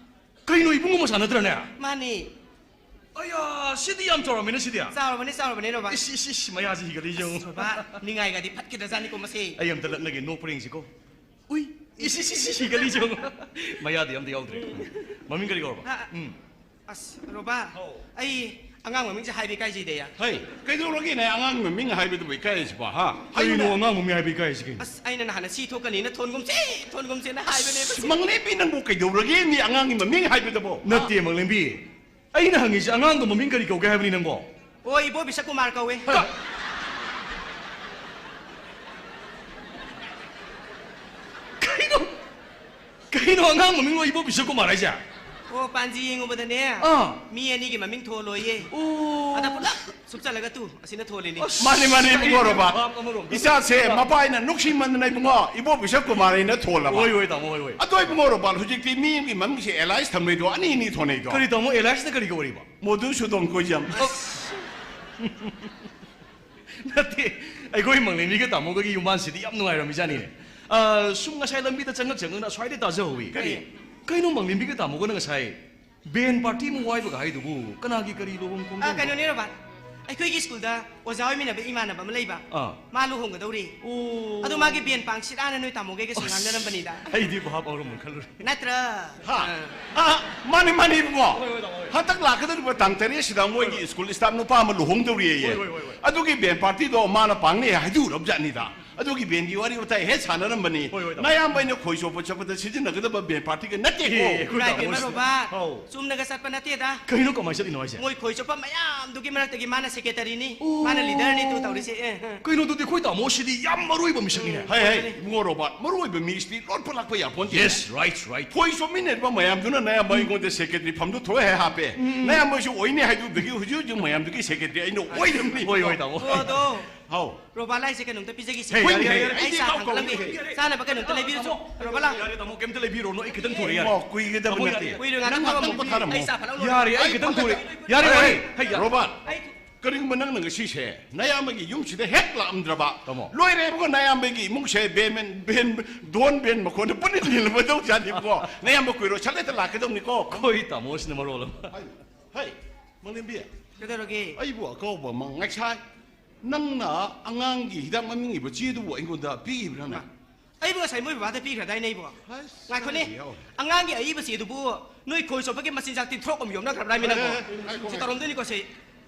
ꯀꯩꯅꯣ, ꯏꯕꯨꯡꯉꯣ ꯁꯥꯟꯅꯗ꯭ꯔꯅꯦ? ꯃꯥꯅꯤ꯫ ꯑꯌꯥ, ꯁꯤꯗꯤ ꯌꯥꯝ ꯆꯥꯎꯔꯝꯃꯤꯅ, ꯁꯤꯗꯤ꯫ ꯆꯥꯎꯔꯕꯅꯤ, ꯆꯥꯎꯔꯕꯅꯤ, ꯕꯕꯥ꯫ ꯏꯁ, ꯏꯁ, ꯏꯁ, ꯃꯌꯥꯁꯤ ꯍꯤꯒꯠꯂꯤꯁꯦ ꯌꯦꯡꯉꯨ꯫ ꯑꯁ, ꯕꯕꯥ, ꯅꯤꯡꯉꯥꯏꯒꯗꯤ ꯐꯠꯈꯤꯗ꯭ꯔꯖꯥꯠꯅꯤꯀꯣ, ꯃꯁꯤ꯫ ꯑꯩ ꯑꯝꯇ ꯂꯛꯅꯒꯦ, ꯅꯣꯛꯄ꯭ꯔꯥ ꯌꯦꯡꯁꯤꯀꯣ꯫ ꯎꯏ, ꯏꯁ, ꯏꯁ, ꯏꯁ, ꯏꯁ, ꯍꯤꯒꯠꯂꯤꯁꯦ ꯌꯦꯡꯉꯨ꯫ ꯃꯌꯥꯗꯤ ꯑꯝꯇ ꯌꯥꯎꯗ꯭ꯔꯦ꯫ ꯃꯃꯤꯡ ꯀꯔꯤ ꯀꯧꯔꯕ? ꯑ, ꯑ꯫ ꯎꯝ꯫ ꯑꯁ, ꯔꯣꯕꯥ, ꯍꯥꯎ꯫ ꯑꯩ ꯑꯉꯥꯡ ꯃꯃꯤꯡꯁꯦ ꯍꯥꯏꯕ ꯏꯀꯥꯏꯖꯩꯗ, ꯑꯌꯥ꯫ ꯍꯩ, ꯀꯩꯗꯧꯔꯒꯦꯅꯦ ꯑꯉꯥꯡ ꯃꯃꯤꯡ ꯍꯥꯏꯕꯗꯨꯕꯨ ꯏꯀꯥꯏꯔꯤꯁꯤꯕꯣ, ꯍꯥ? ꯀꯩꯅꯣ ꯑꯉꯥꯡ ꯃꯃꯤꯡ ꯍꯥꯏꯕ ꯏꯀꯥꯏꯔꯤꯁꯤ ꯀꯩꯅꯣ? ꯑꯁ, ꯑꯩꯅ ꯅꯍꯥꯟ ꯁꯤ ꯊꯣꯛꯀꯅꯤꯅ ꯊꯣꯟꯒꯨꯝꯁꯦ, ꯊꯣꯟꯒꯨꯝꯁꯦꯅ ꯍꯥꯏꯕꯅꯦꯕ꯫ ꯑꯁ, ꯃꯪꯂꯦꯝꯕꯤ, ꯅꯪꯕꯨ ꯀꯩꯗꯧꯔꯒꯦꯅꯦ ꯑꯉꯥꯡꯒꯤ ꯃꯃꯤꯡ ꯍꯥꯏꯕꯗꯕꯣ? ꯅꯠꯇꯦ, ꯃꯪꯂꯦꯝꯕꯤ, ꯑꯩꯅ ꯍꯪꯉꯤꯁꯦ ꯑꯉꯥꯡꯗꯣ ꯃꯃꯤꯡ ꯀꯔꯤ ꯀꯧꯒꯦ ꯍꯥꯏꯕꯅꯤ ꯅꯪꯕꯣ? ꯑꯣ, ꯏꯕꯣ ꯕꯤꯁꯀꯨꯃꯥꯔ ꯀꯧꯋꯦ꯫ ꯀꯩꯅꯣ? ꯀꯩꯅꯣ ꯑꯉꯥꯡ ꯃꯃꯤꯡ ꯂꯣ ꯏꯕꯣ ꯕꯤꯁꯀꯨꯃꯥꯔ ꯍꯥꯏꯁꯦ? ꯑꯣ, ꯄꯥꯟꯖꯤ ꯌꯦꯡꯉꯨꯕꯗꯅꯦ, ꯑꯥ꯫ ꯃꯤ ꯑꯅꯤꯒꯤ ꯃꯃꯤꯡ ꯊꯣꯜꯂꯣꯌꯦ꯫ ꯑꯣ꯫ ꯑꯗ ꯄꯨꯂꯞ ꯁꯨꯞꯆꯜꯂꯒ ꯇꯨ ꯑꯁꯤꯅ ꯊꯣꯜꯂꯤꯅꯤ꯫ ꯑꯁ, ꯃꯥꯅꯤ, ꯃꯥꯅꯤ, ꯏꯕꯨꯡꯉꯣ ꯔꯣꯕꯥꯔꯠ꯫ ꯚꯥꯞ ꯑꯃꯔꯣꯝꯗ ꯏꯆꯥꯁꯦ ꯃꯄꯥ ꯑꯩꯅ ꯅꯨꯡꯁꯤꯃꯟꯗꯅ, ꯏꯕꯨꯡꯉꯣ, ꯏꯕꯣ ꯕꯤꯁꯀꯨꯃꯥꯔ ꯍꯥꯏꯅ ꯊꯣꯜꯂꯕ꯫ ꯍꯣꯏ, ꯍꯣꯏ, ꯇꯥꯃꯣ, ꯍꯣꯏ, ꯍꯣꯏ꯫ ꯑꯗꯣ ꯏꯕꯨꯡꯉꯣ ꯔꯣꯕꯥꯔꯠ, ꯍꯧꯖꯤꯛꯇꯤ ꯃꯤ ꯑꯃꯒꯤ ꯃꯃꯤꯡꯁꯦ ꯑꯦꯂꯥꯏꯁ ꯊꯝꯅꯩꯗꯣ, ꯑꯅꯤ ꯑꯅꯤ ꯊꯣꯟꯅꯩꯗꯣ꯫ ꯀꯔꯤ ꯇꯥꯃꯣ, ꯑꯦꯂꯥꯏꯁꯅ ꯀꯔꯤ ꯀꯧꯔꯤꯕ? ꯃꯣꯗꯨ ꯁꯨꯗꯣꯟ ꯀꯣꯏꯖꯝ꯫ ꯅꯠꯇꯦ, ꯑꯩꯈꯣꯏ ꯃꯪꯂꯦꯝꯕꯤꯒ ꯇꯥꯃꯣꯒꯒꯤ ꯌꯨꯝꯕꯥꯟꯁꯤꯗꯤ ꯌꯥꯝ ꯅꯨꯡꯉꯥꯏꯔꯝꯃꯤꯖꯥꯠꯅꯤꯅꯦ꯫ ꯑ, ꯁꯨꯝ ꯉꯁꯥꯏ ꯂꯝꯕꯤꯗ ꯆꯪꯉꯛ ꯆꯪꯉꯛꯅ ꯑꯁ꯭ꯋꯥꯏꯗ ꯇꯥꯖꯍꯧꯋꯤ꯫ ꯀꯔꯤ? ꯀꯩꯅꯣ ꯃꯪꯂꯦꯝꯕꯤꯒ ꯇꯥꯃꯣꯒꯅ ꯉꯁꯥꯏ ꯕꯦꯟ ꯄꯥꯔꯇꯤ ꯑꯃ ꯋꯥꯏꯕꯒ ꯍꯥꯏꯗꯨꯕꯨ ꯀꯅꯥꯒꯤ ꯀꯔꯤ ꯂꯨꯍꯣꯡ ꯑ, ꯈꯣꯡꯗꯣꯡꯕ? ꯀꯩꯅꯣꯅꯦ ꯔꯣꯕꯥꯔꯠ, ꯑꯩꯈꯣꯏꯒꯤ ꯁ꯭ꯀꯨꯜꯗ ꯑꯣꯖꯥ ꯑꯣꯏꯃꯤꯟꯅꯕ ꯏꯃꯥꯟꯅꯕ ꯑꯃ ꯂꯩꯕ꯫ ꯑꯥ꯫ ꯃꯥ ꯂꯨꯍꯣꯡꯒꯗꯧꯔꯤ꯫ ꯑꯣ꯫ ꯑꯗꯣ ꯃꯥꯒꯤ ꯕꯦꯟ ꯄꯥꯡꯁꯤꯔꯥꯅ ꯅꯣꯏ ꯇꯥꯃꯣꯒꯩꯒꯁꯨ ꯉꯥꯡꯅꯔꯝꯕꯅꯤꯗ꯫ ꯑꯩꯗꯤ ꯚꯥꯞ ꯑꯃꯔꯣꯝ ꯈꯜꯂꯨꯔꯦ꯫ ꯅꯠꯇ꯭ꯔ? ꯍꯥ? ꯑ, ꯃꯥꯅꯤ, ꯃꯥꯅꯤ, ꯏꯕꯨꯡꯉꯣ꯫ ꯍꯟꯗꯛ ꯂꯥꯛꯀꯗꯧꯔꯤꯕ ꯇꯥꯡ ꯇꯔꯦꯠꯁꯤꯗ ꯃꯣꯏꯒꯤ ꯁ꯭ꯀꯨꯜ ꯁ꯭ꯇꯥꯐ ꯅꯨꯄꯥ ꯑꯃ ꯂꯨꯍꯣꯡꯗꯧꯔꯤꯌꯦ꯫ ꯑꯗꯨꯒꯤ ꯕꯦꯟ ꯄꯥꯔꯇꯤꯗꯣ ꯃꯥꯅ ꯄꯥꯡꯅꯤ ꯍꯥꯏꯗꯣꯔꯕꯖꯥꯠꯅꯤꯗ꯫ ꯑꯗꯨꯒꯤ ꯕꯦꯟꯒꯤ ꯋꯥꯔꯤ ꯋꯥꯇꯥꯏ ꯍꯦꯛ ꯁꯥꯟꯅꯔꯝꯕꯅꯤ꯫ ꯍꯣꯏ, ꯍꯣꯏ, ꯇꯥꯃꯣ꯫ ꯅꯌꯥꯝꯕ ꯑꯩꯅ ꯈꯣꯏ ꯆꯣꯞꯄ ꯆꯠꯄꯗ ꯁꯤꯖꯤꯟꯅꯒꯗꯕ ꯕꯦꯟ ꯄꯥꯔꯇꯤꯒ ꯅꯠꯇꯦꯀꯣ꯫ ꯑꯦ, ꯑꯩꯈꯣꯏ ꯏꯃꯥꯏ ꯇꯥꯃꯣ ꯄꯦꯝꯃ ꯁꯤꯗ꯫ ꯔꯣꯕꯥꯔꯠ, ꯑꯧ꯫ ꯆꯨꯝꯅꯒ ꯆꯠꯄ ꯅꯠꯇꯦꯗ꯫ ꯀꯩꯅꯣ, ꯀꯃꯥꯏꯅ ꯆꯠꯂꯤꯅꯣ ꯍꯥꯏꯁꯦ? ꯃꯣꯏ ꯈꯣꯏ ꯆꯣꯞꯄ ꯃꯌꯥꯝꯗꯨꯒꯤ ꯃꯔꯛꯇꯒꯤ ꯃꯥꯅ ꯁꯦꯀ꯭ꯔꯦꯇꯔꯤꯅꯤ, ꯑꯣ꯫ ꯃꯥꯅ ꯂꯤꯗꯔꯅꯤ ꯇꯨ ꯇꯧꯔꯤꯁꯦ꯫ ꯑꯦ, ꯑꯦ꯫ ꯀꯩꯅꯣꯗꯨꯗꯤ ꯑꯩꯈꯣꯏ ꯇꯥꯃꯣꯁꯤꯗꯤ ꯌꯥꯝ ꯃꯔꯨ ꯑꯣꯏꯕ ꯃꯤꯁꯛꯅꯤꯅꯦ꯫ ꯍꯩ, ꯍꯩ, ꯏꯕꯨꯡꯉꯣ ꯔꯣꯕꯥꯔꯠ, ꯃꯔꯨ ꯑꯣꯏꯕ ꯃꯤꯁꯤꯗꯤ ꯂꯣꯠꯄ ꯂꯥꯛꯄ ꯌꯥꯄꯣꯟꯇꯦ꯫ Yes, right, right. ꯈꯣꯏ ꯆꯣꯞꯃꯤꯟꯅꯔꯤꯕ ꯃꯌꯥꯝꯗꯨꯅ ꯅꯌꯥꯝꯕ ꯑꯩꯉꯣꯟꯗ ꯁꯦꯀ꯭ꯔꯦꯇꯔꯤ ꯐꯝꯗꯨ ꯊꯣꯛꯑꯦ ꯍꯥꯏ ꯍꯥꯞꯄꯦ꯫ ꯅꯌꯥꯝꯕꯁꯨ ꯑꯣꯏꯅꯤ ꯍꯥꯏꯗꯨꯗꯒꯤ ꯍꯧꯖꯤꯛ ꯍꯧꯖꯤꯛ ꯃꯌꯥꯝꯗꯨꯒꯤ ꯁꯦꯀ꯭ꯔꯦꯇꯔꯤ ꯑꯩꯅ ꯑꯣꯏꯔꯝꯅꯤ꯫ ꯍꯣꯏ, ꯍꯣꯏ, ꯇꯥꯃꯣ꯫ ꯑꯣ, ꯑꯗꯣ ꯍꯥꯎ꯫ ꯔꯣꯕꯥꯔꯠ, ꯑꯩꯁꯦ ꯀꯩꯅꯣꯝꯇ ꯄꯤꯖꯒꯦꯁꯦ꯫ ꯍꯦ, ꯍꯣꯏꯅꯦ, ꯌꯥꯔꯦ, ꯌꯥꯔꯦ, ꯑꯩ ꯑꯩ ꯆꯥ ꯆꯥꯛ ꯊꯥꯡꯒꯠꯂꯝꯒꯦ꯫ ꯀꯧꯔꯦ꯫ ꯆꯥꯅꯕ ꯀꯩꯅꯣꯝꯇ ꯂꯩꯕꯤꯔꯨꯆꯣ꯫ ꯔꯣꯕꯥꯔꯠ, ꯂꯥꯛ꯫ ꯌꯥꯔꯦ, ꯇꯥꯃꯣ, ꯀꯩꯝꯇ ꯂꯩꯕꯤꯔꯣꯅꯣ, ꯑꯩ ꯈꯤꯇꯪ ꯊꯨꯔꯦ, ꯌꯥꯔꯦ꯫ ꯏꯃꯥ, ꯀꯨꯏꯒꯗꯕ ꯇꯥꯃꯣ, ꯅꯠꯇꯦ꯫ ꯌꯥꯔꯦ꯫ ꯀꯨꯏꯔꯣꯏ, ꯉꯥꯛꯇꯪ ꯅꯪ ꯐꯝꯃꯝꯃꯣ꯫ ꯑꯇꯣꯞꯄ ꯊꯥꯔꯝꯃꯣ꯫ ꯑꯩ ꯆꯥ ꯐꯠ ꯂꯧ ꯌꯥꯔꯦ, ꯑꯩ ꯂꯣꯏꯔꯦ꯫ ꯈꯤꯇꯪ ꯊꯨꯔꯦ꯫ ꯐꯝꯃꯣ꯫ ꯌꯥꯔꯦ, ꯌꯥꯔꯦ, ꯍꯩ, ꯌꯥꯔꯦ꯫ ꯔꯣꯕꯥꯔꯠ, ꯑꯩ ꯀꯔꯤꯒꯨꯝꯕ ꯅꯪꯅ ꯉꯁꯤꯁꯦ ꯅꯌꯥꯝꯕꯒꯤ ꯌꯨꯝꯁꯤꯗ ꯍꯦꯛ ꯂꯥꯛꯑꯝꯗ꯭ꯔꯕ, ꯇꯥꯃꯣ꯫ ꯂꯣꯏꯔꯦꯕꯀꯣ, ꯅꯌꯥꯝꯕꯒꯤ ꯏꯃꯨꯡꯁꯦ ꯕꯦꯟ, ꯕꯦꯟ, ꯕꯦꯟ, ꯗꯣꯟ ꯕꯦꯟ ꯃꯈꯣꯟꯗ ꯄꯨꯟꯅ ꯅꯤꯜꯂꯝꯃꯗꯧ ꯖꯥꯠꯅꯤꯕꯀꯣ꯫ ꯅꯌꯥꯝꯕ ꯀꯨꯏꯔꯣꯏ, ꯁꯠ ꯍꯦꯛꯇ ꯂꯥꯛꯀꯗꯧꯅꯤꯀꯣ꯫ ꯑꯩꯈꯣꯏ ꯇꯥꯃꯣꯁꯤꯅ ꯃꯔꯣꯜ ꯑꯃ꯫ ꯍꯩ, ꯍꯩ, ꯃꯪꯂꯦꯝꯕꯤ, ꯀꯩꯗꯧꯔꯒꯦ? ꯑꯩꯕꯨ ꯑꯀꯧꯕ ꯑꯃ ꯉꯁꯥꯏ ꯅꯪꯅ ꯑꯉꯥꯡꯒꯤ ꯍꯤꯗꯥꯛ ꯃꯃꯤꯡ ꯏꯕ ꯆꯦꯗꯨꯕꯨ ꯑꯩꯉꯣꯟꯗ ꯄꯤꯈꯤꯕ꯭ꯔꯥꯅꯦ? ꯑꯩꯕꯨ ꯉꯁꯥꯏ ꯃꯣꯏ ꯕꯕꯥꯗ ꯄꯤꯈ꯭ꯔꯗꯥꯏꯅꯦ ꯑꯩꯕꯨ? ꯑꯁ, ꯉꯥꯏꯈꯣꯅꯦ꯫ ꯌꯥꯎꯔꯦ꯫ ꯑꯉꯥꯡꯒꯤ ꯑꯏꯕꯁꯤ ꯑꯗꯨꯕꯨ ꯅꯣꯏ ꯈꯣꯏ ꯆꯣꯞꯄꯒꯤ ꯃꯆꯤꯟꯖꯥꯛ ꯇꯤꯟꯊ꯭ꯔꯣꯛ ꯑꯃ ꯌꯣꯝꯅꯈ꯭ꯔꯕ꯭ꯔꯥ ꯃꯤ ꯅꯪꯕꯨ? ꯑꯦ, ꯑꯦ, ꯑꯦ, ꯉꯥꯏꯈꯣ, ꯁꯤ ꯉꯥꯏꯈꯣ꯫ ꯇꯧꯔꯝꯗꯣꯏꯅꯤꯀꯣ ꯁꯤ꯫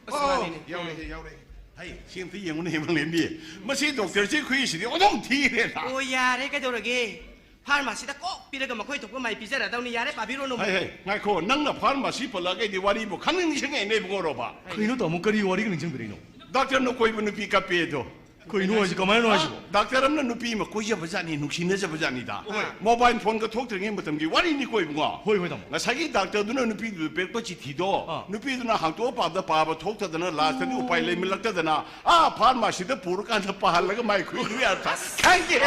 ꯑꯁ, ꯑꯣ, ꯃꯥꯅꯤꯅꯦ꯫ ꯌꯥꯎꯔꯦ, ꯌꯥꯎꯔꯦ꯫ ꯍꯩ, ꯁꯤ ꯑꯝꯇ ꯌꯦꯡꯉꯨꯅꯦ, ꯃꯪꯂꯦꯝꯕꯤ꯫ ꯃꯁꯤ ꯗꯣꯛꯇꯔꯁꯤ ꯈꯨꯏꯁꯤꯗꯤ ꯑꯣꯟꯊꯣꯛ ꯊꯤꯔꯦꯗ꯫ ꯑꯣ, ꯌꯥꯔꯦ, ꯀꯩꯗꯧꯔꯒꯦ? ꯐꯥꯔꯃꯥꯁꯤꯗ ꯀꯣꯛ ꯄꯤꯔꯒ ꯃꯈꯣꯏ ꯊꯣꯛꯄ ꯃꯥꯏ ꯄꯤꯖꯔꯗꯧꯅꯤ꯫ ꯌꯥꯔꯦ, ꯄꯥꯕꯤꯔꯣꯅꯨ꯫ ꯍꯩ, ꯍꯩ, ꯉꯥꯏꯈꯣ, ꯅꯪꯅ ꯐꯥꯔꯃꯥꯁꯤ ꯄꯜꯂꯛꯑꯒ ꯑꯩꯗꯤ ꯋꯥꯔꯤ ꯑꯃ ꯈꯪꯅꯤꯡ ꯅꯤꯡꯁꯤꯡꯉꯛꯑꯦꯅꯦ ꯏꯕꯨꯡꯉꯣ ꯔꯣꯕꯥ꯫ ꯀꯩꯅꯣ ꯇꯥꯃꯣ, ꯀꯔꯤ ꯋꯥꯔꯤꯒ ꯅꯤꯡꯁꯤꯡꯕꯤꯔꯛꯏꯅꯣ? ꯗꯥꯛꯇꯔꯅ ꯀꯣꯏꯕ ꯅꯨꯄꯤ ꯀꯞꯄꯦ ꯑꯗꯣ꯫ ꯀꯩꯅꯣ ꯍꯥꯏꯁꯦ? ꯀꯃꯥꯏꯅꯣ ꯍꯥꯏꯁꯤꯕꯣ? ꯗꯥꯛꯇꯔ ꯑꯃꯅ ꯅꯨꯄꯤ ꯑꯃ ꯀꯣꯏꯖꯕ ꯖꯥꯠꯅꯤ, ꯅꯨꯡꯁꯤꯅꯖꯕ ꯖꯥꯠꯅꯤꯗ꯫ ꯍꯣꯏ꯫ ꯃꯣꯕꯥꯏꯜ ꯐꯣꯟꯒ ꯊꯣꯛꯇ꯭ꯔꯤꯉꯩ ꯃꯇꯝꯒꯤ ꯋꯥꯔꯤꯅꯤꯀꯣ ꯏꯕꯨꯡꯉꯣ꯫ ꯍꯣꯏ, ꯍꯣꯏ, ꯇꯥꯃꯣ꯫ ꯉꯁꯥꯏꯒꯤ ꯗꯥꯛꯇꯔꯗꯨꯅ ꯅꯨꯄꯤꯗꯨꯗ ꯄꯤꯔꯛꯄ ꯆꯤꯊꯤꯗꯣ, ꯑꯥ꯫ ꯅꯨꯄꯤꯗꯨꯅ ꯍꯥꯡꯇꯣꯛꯑ ꯄꯥꯕꯗ ꯄꯥꯕ ꯊꯣꯛꯇꯗꯅ ꯂꯥꯁꯇꯗꯤ ꯎꯄꯥꯏ ꯂꯩꯃꯜꯂꯛꯇꯗꯅ, ꯑꯥ, ꯐꯥꯔꯃꯥꯁꯤꯗ ꯄꯨꯔꯀꯥꯟꯗ ꯄꯥꯍꯜꯂꯒ ꯃꯥꯏ ꯈꯨꯏꯗꯨ ꯌꯥꯔ ꯊ-, ꯈꯪꯒꯦ꯫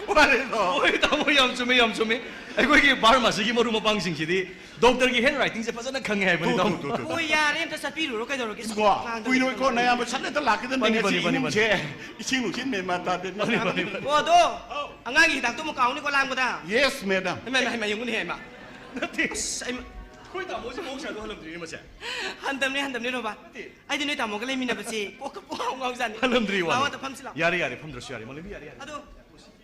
ꯋꯥꯔꯤꯗꯣ꯫ ꯍꯣꯏ, ꯇꯥꯃꯣ, ꯌꯥꯝ ꯆꯨꯝꯃꯦ, ꯌꯥꯝ ꯆꯨꯝꯃꯦ꯫ ꯑꯩꯈꯣꯏꯒꯤ ꯐꯥꯔꯃꯥꯁꯤꯒꯤ ꯃꯔꯨꯞ ꯃꯄꯥꯡꯁꯤꯡꯁꯤꯗꯤ ꯗꯣꯛꯇꯔꯒꯤ ꯍꯦꯟ ꯔꯥꯏꯇꯤꯡꯁꯦ ꯐꯖꯅ ꯈꯪꯉꯦ ꯍꯥꯏꯕꯅꯤ, ꯇꯨ, ꯇꯥꯃꯣ꯫ Two, two, two. ꯍꯣꯏ, ꯌꯥꯔꯦ, ꯑꯝꯇ ꯆꯠꯄꯤꯔꯨꯔꯣ, ꯀꯩꯗꯧꯔꯒꯦ? ꯏꯁꯀꯣ, ꯉꯥꯡꯗꯕꯤ ꯀꯨꯏꯔꯣꯏꯀꯣ, ꯀꯩꯗꯧꯔꯒꯦ? ꯅꯌꯥꯝꯕ ꯁꯠ ꯍꯦꯛꯇ ꯂꯥꯛꯀꯗꯕꯅꯤ꯫ ꯃꯥꯅꯤ, ꯉꯁꯤ ꯃꯥꯅꯤ, ꯃꯥꯅꯤ, ꯏꯃꯨꯡꯁꯦ ꯃꯥꯅꯤ꯫ ꯏꯁꯤꯡ ꯅꯨꯡꯁꯤꯠ ꯃꯦꯟ ꯃꯥꯟ ꯇꯥꯗꯦ꯫ ꯃꯥꯅꯤ, ꯃꯥꯅꯤ, ꯃꯥꯅꯤ꯫ ꯑꯣ, ꯑꯗꯣ, ꯑꯉꯥꯡꯒꯤ ꯍꯤꯗꯥꯛꯇꯣ ꯑꯃꯨꯛ ꯀꯥꯎꯅꯤꯀꯣ ꯂꯥꯡꯕꯗ꯫ Yes, madam꯫ ꯍꯩꯃꯥ, ꯍꯩꯃꯥ, ꯍꯩꯃꯥ, ꯌꯦꯡꯉꯨꯅꯦ, ꯍꯩꯃꯥ꯫ ꯅꯠꯇꯦ꯫ ꯑꯁ, ꯑꯩ ꯃ- ꯑꯩꯈꯣꯏ ꯇꯥꯃꯣꯁꯦ ꯃꯍꯧꯁꯥꯗꯣ ꯍꯜꯂꯝꯗ꯭ꯔꯤꯅꯦ ꯃꯁꯦ꯫ ꯍꯟꯗꯝꯅꯦ, ꯍꯟꯗꯝꯅꯦ, ꯔꯣꯕꯥ꯫ ꯅꯠꯇꯦ꯫ ꯑꯩꯗꯤ ꯅꯣꯏ ꯇꯥꯃꯣꯒ ꯂꯩꯃꯤꯟꯅꯕꯁꯦ ꯀꯣꯛꯀ ꯄꯨꯡꯉꯥꯎ ꯉꯥꯎꯖꯥꯠꯅꯤ꯫ ꯍꯜꯂꯝꯗ꯭ꯔꯤ ꯋꯥꯅꯤ꯫ ꯂꯥꯛꯑꯣ, ꯑꯝꯇ ꯐꯝꯁꯤ ꯂꯥꯛꯑꯣ꯫ ꯌꯥꯔꯦ, ꯌꯥꯔꯦ, ꯐꯝꯗ꯭ꯔꯁꯨ ꯌꯥꯔꯦ, ꯃꯪꯂꯦꯝꯕꯤ, ꯌꯥꯔꯦ, ꯌꯥꯔꯦ꯫ ꯑꯗꯣ,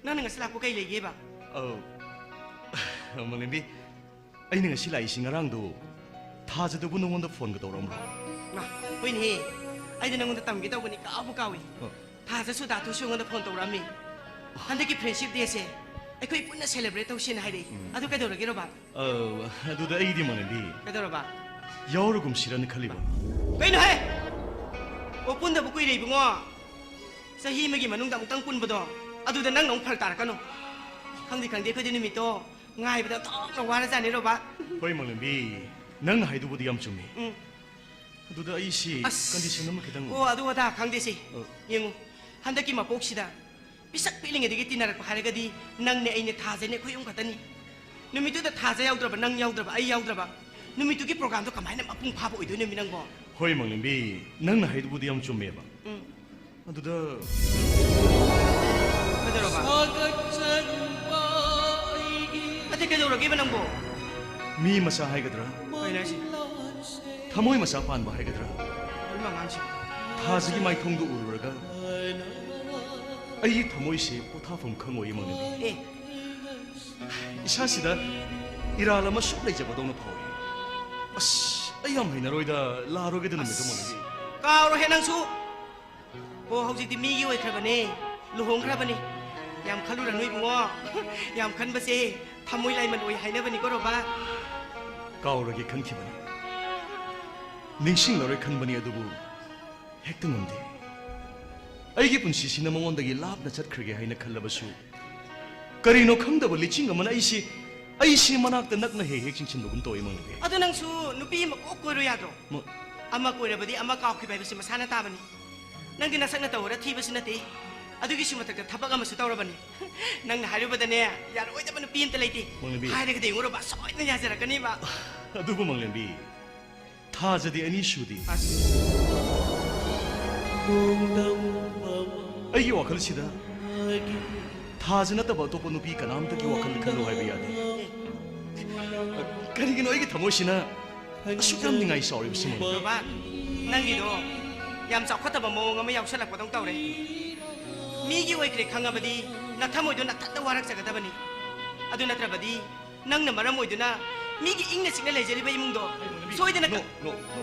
ꯅꯪꯅ ꯉꯁꯤ ꯂꯥꯛꯄ ꯀꯩ ꯂꯩꯒꯦꯕ? ꯑꯧ, ꯃꯪꯂꯦꯝꯕꯤ, ꯑꯩꯅ ꯉꯁꯤ ꯂꯥꯛꯏꯁꯤ ꯉꯔꯥꯡꯗꯣ ꯊꯥꯖꯗꯨꯕꯨ ꯅꯉꯣꯟꯗ ꯐꯣꯟꯒ ꯇꯧꯔꯛꯑꯝꯕ꯭ꯔꯣ? ꯃꯥ, ꯍꯣꯏꯅꯦꯍꯦ꯫ ꯑꯩꯗꯤ ꯅꯉꯣꯟꯗ ꯇꯝꯒꯦ ꯇꯧꯕꯅꯤ, ꯀꯥꯎꯕꯨ ꯀꯥꯎꯏ꯫ ꯑꯣ꯫ ꯊꯥꯖꯁꯨ ꯗꯥꯇꯨꯁꯨ ꯑꯩꯉꯣꯟꯗ ꯐꯣꯟ ꯇꯧꯔꯛꯑꯝꯃꯤ꯫ ꯍꯟꯗꯛꯀꯤ friendship dayꯁꯦ ꯑꯩꯈꯣꯏ ꯄꯨꯟꯅ celebrate ꯇꯧꯁꯦꯅ ꯍꯥꯏꯔꯛꯏ꯫ ꯎꯝ꯫ ꯑꯗꯨ ꯀꯩꯗꯧꯔꯒꯦ, ꯔꯣꯕꯥꯔꯠ? ꯑꯧ, ꯑꯗꯨꯗ ꯑꯩꯗꯤ ꯃꯪꯂꯦꯝꯕꯤ ꯀꯩꯗꯧꯔꯕ? ꯌꯥꯎꯔꯒꯨꯝꯁꯤꯔꯅ ꯈꯜꯂꯤꯕ꯫ ꯀꯩꯅꯣꯍꯦ? ꯑꯣ, ꯄꯨꯟꯗꯕ ꯀꯨꯏꯔꯦ, ꯏꯕꯨꯡꯉꯣ꯫ ꯆꯍꯤ ꯑꯃꯒꯤ ꯃꯅꯨꯡꯗ ꯑꯃꯨꯛꯇꯪ ꯄꯨꯟꯕꯗꯣ, ꯑꯗꯨꯗ ꯅꯪꯅ ꯑꯃꯨꯛ ꯐꯔꯛ ꯇꯥꯔꯛꯀꯅꯨ꯫ ꯈꯪꯗꯤ ꯈꯪꯗꯦ, ꯑꯩꯈꯣꯏꯗꯤ ꯅꯨꯃꯤꯠꯇꯣ ꯉꯥꯏꯕꯗ ꯑꯣꯟꯊꯣꯛꯅ ꯋꯥꯔꯖꯥꯠꯅꯤ, ꯔꯣꯕꯥꯔꯠ꯫ ꯍꯣꯏ, ꯃꯪꯂꯦꯝꯕꯤ, ꯅꯪꯅ ꯍꯥꯏꯗꯨꯕꯨꯗꯤ ꯌꯥꯝ ꯆꯨꯝꯃꯤ꯫ ꯎꯝ꯫ ꯑꯗꯨꯗ ꯑꯩꯁꯤ ꯑꯁ꯫ Condition ꯑꯃꯈꯤꯇꯪ ꯑꯣ, ꯑꯗꯨ ꯑꯗꯥ ꯈꯪꯗꯦꯁꯦ꯫ ꯑ꯫ ꯌꯦꯡꯉꯨ, ꯍꯟꯗꯛꯀꯤ ꯃꯄꯣꯛꯁꯤꯗ ꯄꯤꯁꯛ ꯄꯤꯛꯂꯤꯉꯩꯗꯒꯤ ꯇꯤꯟꯅꯔꯛꯄ ꯍꯥꯏꯔꯒꯗꯤ ꯅꯪꯅꯦ, ꯑꯩꯅꯦ, ꯊꯥꯖꯅꯦ, ꯑꯩꯈꯣꯏ ꯑꯍꯨꯝ ꯈꯛꯇꯅꯤ꯫ ꯅꯨꯃꯤꯠꯇꯨꯗ ꯊꯥꯖ ꯌꯥꯎꯗ꯭ꯔꯕ, ꯅꯪ ꯌꯥꯎꯗ꯭ꯔꯕ, ꯑꯩ ꯌꯥꯎꯗ꯭ꯔꯕ, ꯅꯨꯃꯤꯠꯇꯨꯒꯤ programꯗꯣ ꯀꯃꯥꯏꯅ ꯃꯄꯨꯡ ꯐꯥꯕ ꯑꯣꯏꯗꯣꯏꯅꯣ ꯃꯤ ꯅꯪꯕꯣ? ꯍꯣꯏ, ꯃꯪꯂꯦꯝꯕꯤ, ꯅꯪꯅ ꯍꯥꯏꯗꯨꯕꯨꯗꯤ ꯌꯥꯝ ꯆꯨꯝꯃꯦꯕ꯫ ꯎꯝ꯫ ꯑꯗꯨꯗ ꯀꯩꯗꯧꯔꯕ? ꯅꯠꯇꯦ, ꯀꯩꯗꯧꯔꯒꯦꯕ ꯅꯪꯕꯣ? ꯃꯤ ꯃꯆꯥ ꯍꯥꯏꯒꯗ꯭ꯔꯥ? ꯀꯩꯅꯣ ꯍꯥꯏꯁꯦ? ꯊꯃꯣꯏ ꯃꯆꯥ ꯄꯥꯟꯕ ꯍꯥꯏꯒꯗ꯭ꯔꯥ? ꯀꯩꯅꯣ ꯑꯉꯥꯡꯁꯤꯕꯣ? ꯊꯥꯖꯒꯤ ꯃꯥꯏꯊꯣꯡꯗꯨ ꯎꯔꯨꯔꯒ ꯑꯩꯒꯤ ꯊꯃꯣꯏꯁꯦ ꯄꯣꯊꯥꯐꯝ ꯈꯪꯉꯣꯏ, ꯏꯃꯥꯟꯅꯕꯤ꯫ ꯑꯦ꯫ ꯏꯁꯥꯁꯤꯗ ꯏꯔꯥꯜ ꯑꯃ ꯁꯨꯝ ꯂꯩꯖꯕꯗꯧꯅ ꯐꯥꯎꯏ꯫ ꯑꯁ, ꯑꯩ ꯌꯥꯝ ꯍꯩꯅꯔꯣꯏꯗ, ꯂꯥꯛꯑꯔꯣꯏꯒꯦꯗ ꯅꯨꯃꯤꯠꯇꯨ, ꯑꯁ, ꯏꯃꯥꯟꯅꯕꯤ꯫ ꯀꯥꯎꯔꯣꯍꯦ ꯅꯪꯁꯨ꯫ ꯑꯣ, ꯍꯧꯖꯤꯛꯇꯤ ꯃꯤꯒꯤ ꯑꯣꯏꯈ꯭ꯔꯕꯅꯦ, ꯂꯨꯍꯣꯡꯈ꯭ꯔꯕꯅꯤ꯫ ꯌꯥꯝ ꯈꯜꯂꯨꯔꯅꯨ ꯏꯕꯨꯡꯉꯣ꯫ ꯌꯥꯝ ꯈꯟꯕꯁꯦ ꯊꯃꯣꯏ ꯂꯥꯏꯃꯟ ꯑꯣꯏ ꯍꯥꯏꯅꯕꯅꯤꯀꯣ, ꯔꯣꯕꯥꯔꯠ꯫ ꯀꯥꯎꯔꯒꯦ ꯈꯟꯈꯤꯕꯅꯤ, ꯅꯤꯡꯁꯤꯡꯂꯔꯣꯏ ꯈꯟꯕꯅꯤ, ꯑꯗꯨꯕꯨ ꯍꯦꯛꯇ ꯉꯝꯗꯦ꯫ ꯑꯩꯒꯤ ꯄꯨꯟꯁꯤꯁꯤꯅ ꯃꯉꯣꯟꯗꯒꯤ ꯂꯥꯞꯅ ꯆꯠꯈ꯭ꯔꯒꯦ ꯍꯥꯏꯅ ꯈꯜꯂꯕꯁꯨ, ꯀꯔꯤꯅꯣ ꯈꯪꯗꯕ ꯂꯤꯆꯤꯡ ꯑꯃꯅ ꯑꯩꯁꯤ, ꯑꯩꯁꯤ ꯃꯅꯥꯛꯇ ꯅꯛꯅ ꯍꯦꯛ ꯍꯦꯛ ꯆꯤꯡꯁꯤꯟꯕꯒꯨꯝ ꯇꯧꯏ, ꯏꯃꯥꯟꯅꯕꯤ꯫ ꯑꯗꯨ ꯅꯪꯁꯨ ꯅꯨꯄꯤ ꯑꯃ ꯀꯣꯛ ꯀꯣꯏꯔꯨ ꯌꯥꯗ꯭ꯔꯣ? ꯃ- ꯑꯃ ꯀꯣꯏꯔꯕꯗꯤ ꯑꯃ ꯀꯥꯎꯈꯤꯕ ꯍꯥꯏꯕꯁꯤ ꯃꯁꯥꯅ ꯇꯥꯕꯅꯤ꯫ ꯅꯪꯗꯤ ꯅꯁꯛ ꯅꯇꯧ ꯈꯔ ꯊꯤꯕꯁꯨ ꯅꯠꯇꯦ, ꯑꯗꯨꯒꯤꯁꯨ ꯃꯊꯛꯇ ꯊꯕꯛ ꯑꯃꯁꯨ ꯇꯧꯔꯕꯅꯤ꯫ ꯅꯪꯅ ꯍꯥꯏꯔꯨꯕꯗꯅꯦ, ꯌꯥꯔꯣꯏꯗꯕ ꯅꯨꯄꯤ ꯑꯝꯇ ꯂꯩꯇꯦ꯫ ꯃꯪꯂꯦꯝꯕꯤ꯫ ꯍꯥꯏꯔꯒꯗꯤ ꯌꯦꯡꯉꯨꯔꯕ, ꯁꯣꯏꯗꯅ ꯌꯥꯖꯔꯛꯀꯅꯤꯕ꯫ ꯑꯗꯨꯕꯨ ꯃꯪꯂꯦꯝꯕꯤ, ꯊꯥꯖꯗꯤ ꯑꯅꯤ ꯁꯨꯗꯦ꯫ ꯑꯁ꯫ ꯑꯩꯒꯤ ꯋꯥꯈꯜꯁꯤꯗ ꯊꯥꯖ ꯅꯠꯇꯕ ꯑꯇꯣꯞꯄ ꯅꯨꯄꯤ ꯀꯅꯥꯝꯇꯒꯤ ꯋꯥꯈꯜ ꯈꯜꯂꯨ ꯍꯥꯏꯕ ꯌꯥꯗꯦ꯫ ꯀꯔꯤꯒꯤꯅꯣ ꯑꯩꯒꯤ ꯊꯃꯣꯏꯁꯤꯅ ꯑꯁꯨꯛ ꯌꯥꯝ ꯅꯤꯡꯉꯥꯏ ꯆꯥꯎꯔꯤꯕꯁꯤꯃꯣ? ꯕꯕꯥ, ꯅꯪꯒꯤꯗꯣ ꯌꯥꯝ ꯆꯥꯎꯈꯠꯇꯕ ꯃꯑꯣꯡ ꯑꯃ ꯌꯥꯎꯁꯜꯂꯛꯄꯗꯧ ꯇꯧꯔꯦ꯫ ꯃꯤꯒꯤ ꯑꯣꯏꯈ꯭ꯔꯦ ꯈꯪꯉꯕꯗꯤ ꯅꯊꯃꯣꯏꯗꯣ ꯅꯊꯟꯇ ꯋꯥꯔꯛꯆꯒꯗꯕꯅꯤ꯫ ꯑꯗꯨ ꯅꯠꯇ꯭ꯔꯕꯗꯤ ꯅꯪꯅ ꯃꯔꯝ ꯑꯣꯏꯗꯨꯅ ꯃꯤꯒꯤ ꯏꯪꯅ ꯆꯤꯛꯅ ꯂꯩꯖꯔꯤꯕ ꯏꯃꯨꯡꯗꯣ ꯁꯣꯏꯗꯅ ꯅꯣ, ꯅꯣ, ꯅꯣ꯫